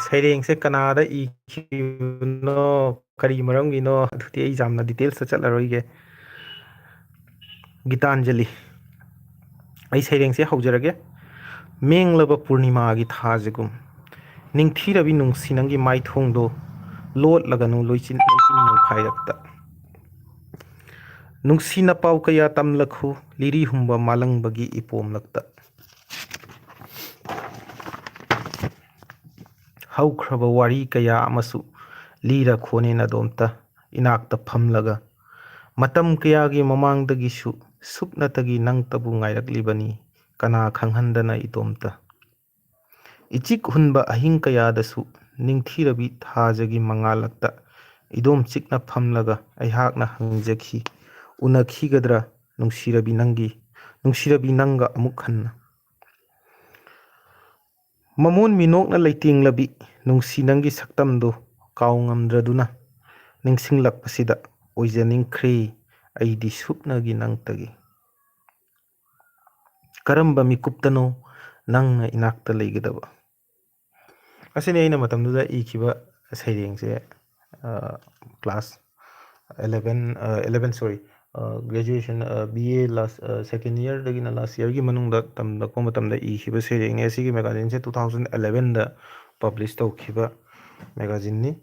ꯁꯩꯔꯦꯡꯁꯦ ꯀꯅꯥꯗ ꯏꯈꯤꯕꯅꯣ, ꯀꯔꯤ ꯃꯔꯝꯒꯤꯅꯣ, ꯑꯗꯨꯗꯤ ꯑꯩ ꯌꯥꯝꯅ detailsꯇ ꯆꯠꯂꯔꯣꯏꯒꯦ꯫ ꯒꯤꯇꯥꯟꯖꯂꯤ꯫ ꯑꯩ ꯁꯩꯔꯦꯡꯁꯦ ꯍꯧꯖꯔꯒꯦ꯫ ꯃꯦꯡꯂꯕ ꯄꯨꯔꯅꯤꯃꯥꯒꯤ ꯊꯥꯖꯒꯨꯝ ꯅꯤꯡꯊꯤꯔꯕꯤ ꯅꯨꯡꯁꯤ ꯅꯪꯒꯤ ꯃꯥꯏꯊꯣꯡꯗꯣ ꯂꯣꯠꯂꯒꯅꯨ ꯂꯣꯏꯆꯤꯟ ꯂꯩꯆꯤꯟ ꯅꯣꯡꯈꯥꯏꯔꯛꯇ꯫ ꯅꯨꯡꯁꯤ ꯅꯄꯥꯎ ꯀꯌꯥ ꯇꯝꯂꯛꯈꯨ ꯂꯤꯔꯤ ꯍꯨꯝꯕ ꯃꯥꯂꯪꯕꯒꯤ ꯏꯄꯣꯝꯂꯛꯇ꯫ ꯍꯧꯈ꯭ꯔꯕ ꯋꯥꯔꯤ ꯀꯌꯥ ꯑꯃꯁꯨ ꯂꯤꯔꯈꯣꯅꯦ ꯅꯗꯣꯝꯇ ꯏꯅꯥꯛꯇ ꯐꯝꯂꯒ꯫ ꯃꯇꯝ ꯀꯌꯥꯒꯤ ꯃꯃꯥꯡꯗꯒꯤꯁꯨ ꯁꯨꯞꯅꯇꯒꯤ ꯅꯪꯇꯕꯨ ꯉꯥꯏꯔꯛꯂꯤꯕꯅꯤ ꯀꯅꯥ ꯈꯪꯍꯟꯗꯅ ꯏꯇꯣꯝꯇ꯫ ꯏꯆꯤꯛ ꯍꯨꯟꯕ ꯑꯍꯤꯡ ꯀꯌꯥꯗꯁꯨ ꯅꯤꯡꯊꯤꯔꯕꯤ ꯊꯥꯖꯒꯤ ꯃꯉꯥꯜꯂꯛꯇ ꯏꯗꯣꯝ ꯆꯤꯛꯅ ꯐꯝꯂꯒ ꯑꯩꯍꯥꯛꯅ ꯍꯪꯖꯈꯤ, ꯎꯅꯈꯤꯒꯗ꯭ꯔꯥ ꯅꯨꯡꯁꯤꯔꯕꯤ ꯅꯪꯒꯤ, ꯅꯨꯡꯁꯤꯔꯕꯤ ꯅꯪꯒ ꯑꯃꯨꯛ ꯍꯟꯅ? ꯃꯃꯣꯟ ꯃꯤꯅꯣꯛꯅ ꯂꯩꯇꯦꯡꯂꯕꯤ ꯅꯨꯡꯁꯤ ꯅꯪꯒꯤ ꯁꯛꯇꯝꯗꯨ ꯀꯥꯎ ꯉꯝꯗ꯭ꯔꯗꯨꯅ ꯅꯤꯡꯁꯤꯡꯂꯛꯄꯁꯤꯗ ꯑꯣꯏꯖꯅꯤꯡꯈ꯭ꯔꯦ ꯑꯩꯗꯤ ꯁꯨꯞꯅꯒꯤ ꯅꯪꯇꯒꯤ꯫ ꯀꯔꯝꯕ ꯃꯤꯀꯨꯞꯇꯅꯣ ꯅꯪꯅ ꯏꯅꯥꯛꯇ ꯂꯩꯒꯗꯕ? ꯑꯁꯤꯅꯤ ꯑꯩꯅ ꯃꯇꯝꯗꯨꯗ ꯏꯈꯤꯕ ꯁꯩꯔꯦꯡꯁꯦ, ꯑ, class eleven, ꯑ, eleven, sorry, ꯑ, graduation, ꯑ, B A last, ꯑ, second yearꯗꯒꯤꯅ last yearꯒꯤ ꯃꯅꯨꯡꯗ ꯇꯝꯂꯛꯄ ꯃꯇꯝꯗ ꯏꯈꯤꯕ ꯁꯩꯔꯦꯡꯅꯤ꯫ ꯑꯁꯤꯒꯤ magazineꯁꯦ two thousand elevenꯗ publish ꯇꯧꯈꯤꯕ magazineꯅꯤ꯫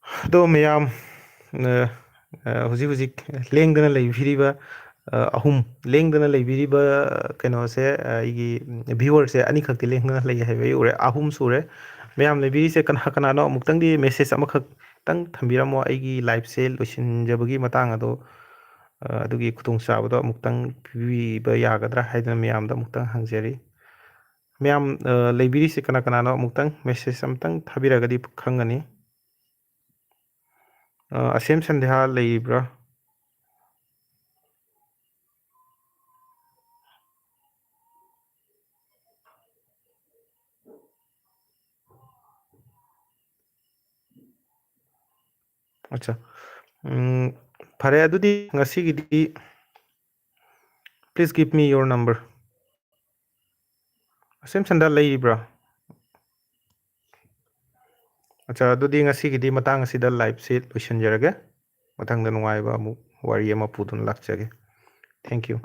ꯑꯗꯣ ꯃꯌꯥꯝ, ꯑ, ꯑ, ꯍꯧꯖꯤꯛ ꯍꯧꯖꯤꯛ ꯂꯦꯡꯗꯅ ꯂꯩꯕꯤꯔꯤꯕ, ꯑ, ꯑꯍꯨꯝ, ꯂꯦꯡꯗꯅ ꯂꯩꯕꯤꯔꯤꯕ, ꯑ, ꯀꯩꯅꯣꯁꯦ, ꯑ, ꯑꯩꯒꯤ, ꯎꯝ, viewerꯁꯦ ꯑꯅꯤꯈꯛꯇꯤ ꯂꯦꯡꯗꯅ ꯂꯩ ꯍꯥꯏꯕ ꯑꯩ ꯎꯔꯦ꯫ ꯑꯍꯨꯝ ꯁꯨꯔꯦ꯫ ꯃꯌꯥꯝ ꯂꯩꯕꯤꯔꯤꯁꯦ ꯀꯅꯥ ꯀꯅꯥꯅꯣ? ꯑꯃꯨꯛꯇꯪꯗꯤ message ꯑꯃꯈꯛꯇꯪ ꯊꯝꯕꯤꯔꯝꯃꯣ꯫ ꯑꯩꯒꯤ liveꯁꯦ ꯂꯣꯏꯁꯤꯟꯖꯕꯒꯤ ꯃꯇꯥꯡ ꯑꯗꯣ, ꯑ, ꯑꯗꯨꯒꯤ ꯈꯨꯗꯣꯡꯆꯥꯕꯗꯣ ꯑꯃꯨꯛꯇꯪ ꯄꯤꯕꯤꯕ ꯌꯥꯒꯗ꯭ꯔꯥ ꯍꯥꯏꯗꯅ ꯃꯌꯥꯝꯗ ꯑꯃꯨꯛꯇꯪ ꯍꯪꯖꯔꯤ꯫ ꯃꯌꯥꯝ, ꯑ, ꯂꯩꯕꯤꯔꯤꯁꯦ ꯀꯅꯥ ꯀꯅꯥꯅꯣ? ꯑꯃꯨꯛꯇꯪ message ꯑꯃꯇꯪ ꯊꯥꯕꯤꯔꯒꯗꯤ ꯈꯪꯒꯅꯤ꯫ ꯑ, ꯑꯁꯦꯝ ꯁꯟꯙ꯭ꯌꯥ ꯂꯩꯔꯤꯕ꯭ꯔꯥ? ꯑꯠꯆꯥ꯫ ꯎꯝ, ꯐꯔꯦ, ꯑꯗꯨꯗꯤ ꯉꯁꯤꯒꯤꯗꯤ please give me your number. ꯑꯁꯦꯝ ꯁꯟꯙ꯭ꯌꯥ ꯂꯩꯔꯤꯕ꯭ꯔꯥ? ꯑꯠꯆꯥ, ꯑꯗꯨꯗꯤ ꯉꯁꯤꯒꯤꯗꯤ ꯃꯇꯥꯡ ꯑꯁꯤꯗ liveꯁꯤ ꯂꯣꯏꯁꯤꯟꯖꯔꯒꯦ꯫ ꯃꯊꯪꯗ ꯅꯨꯡꯉꯥꯏꯕ ꯑꯃꯨꯛ ꯋꯥꯔꯤ ꯑꯃ ꯄꯨꯗꯨꯅ ꯂꯥꯛꯆꯒꯦ꯫ Thank you꯫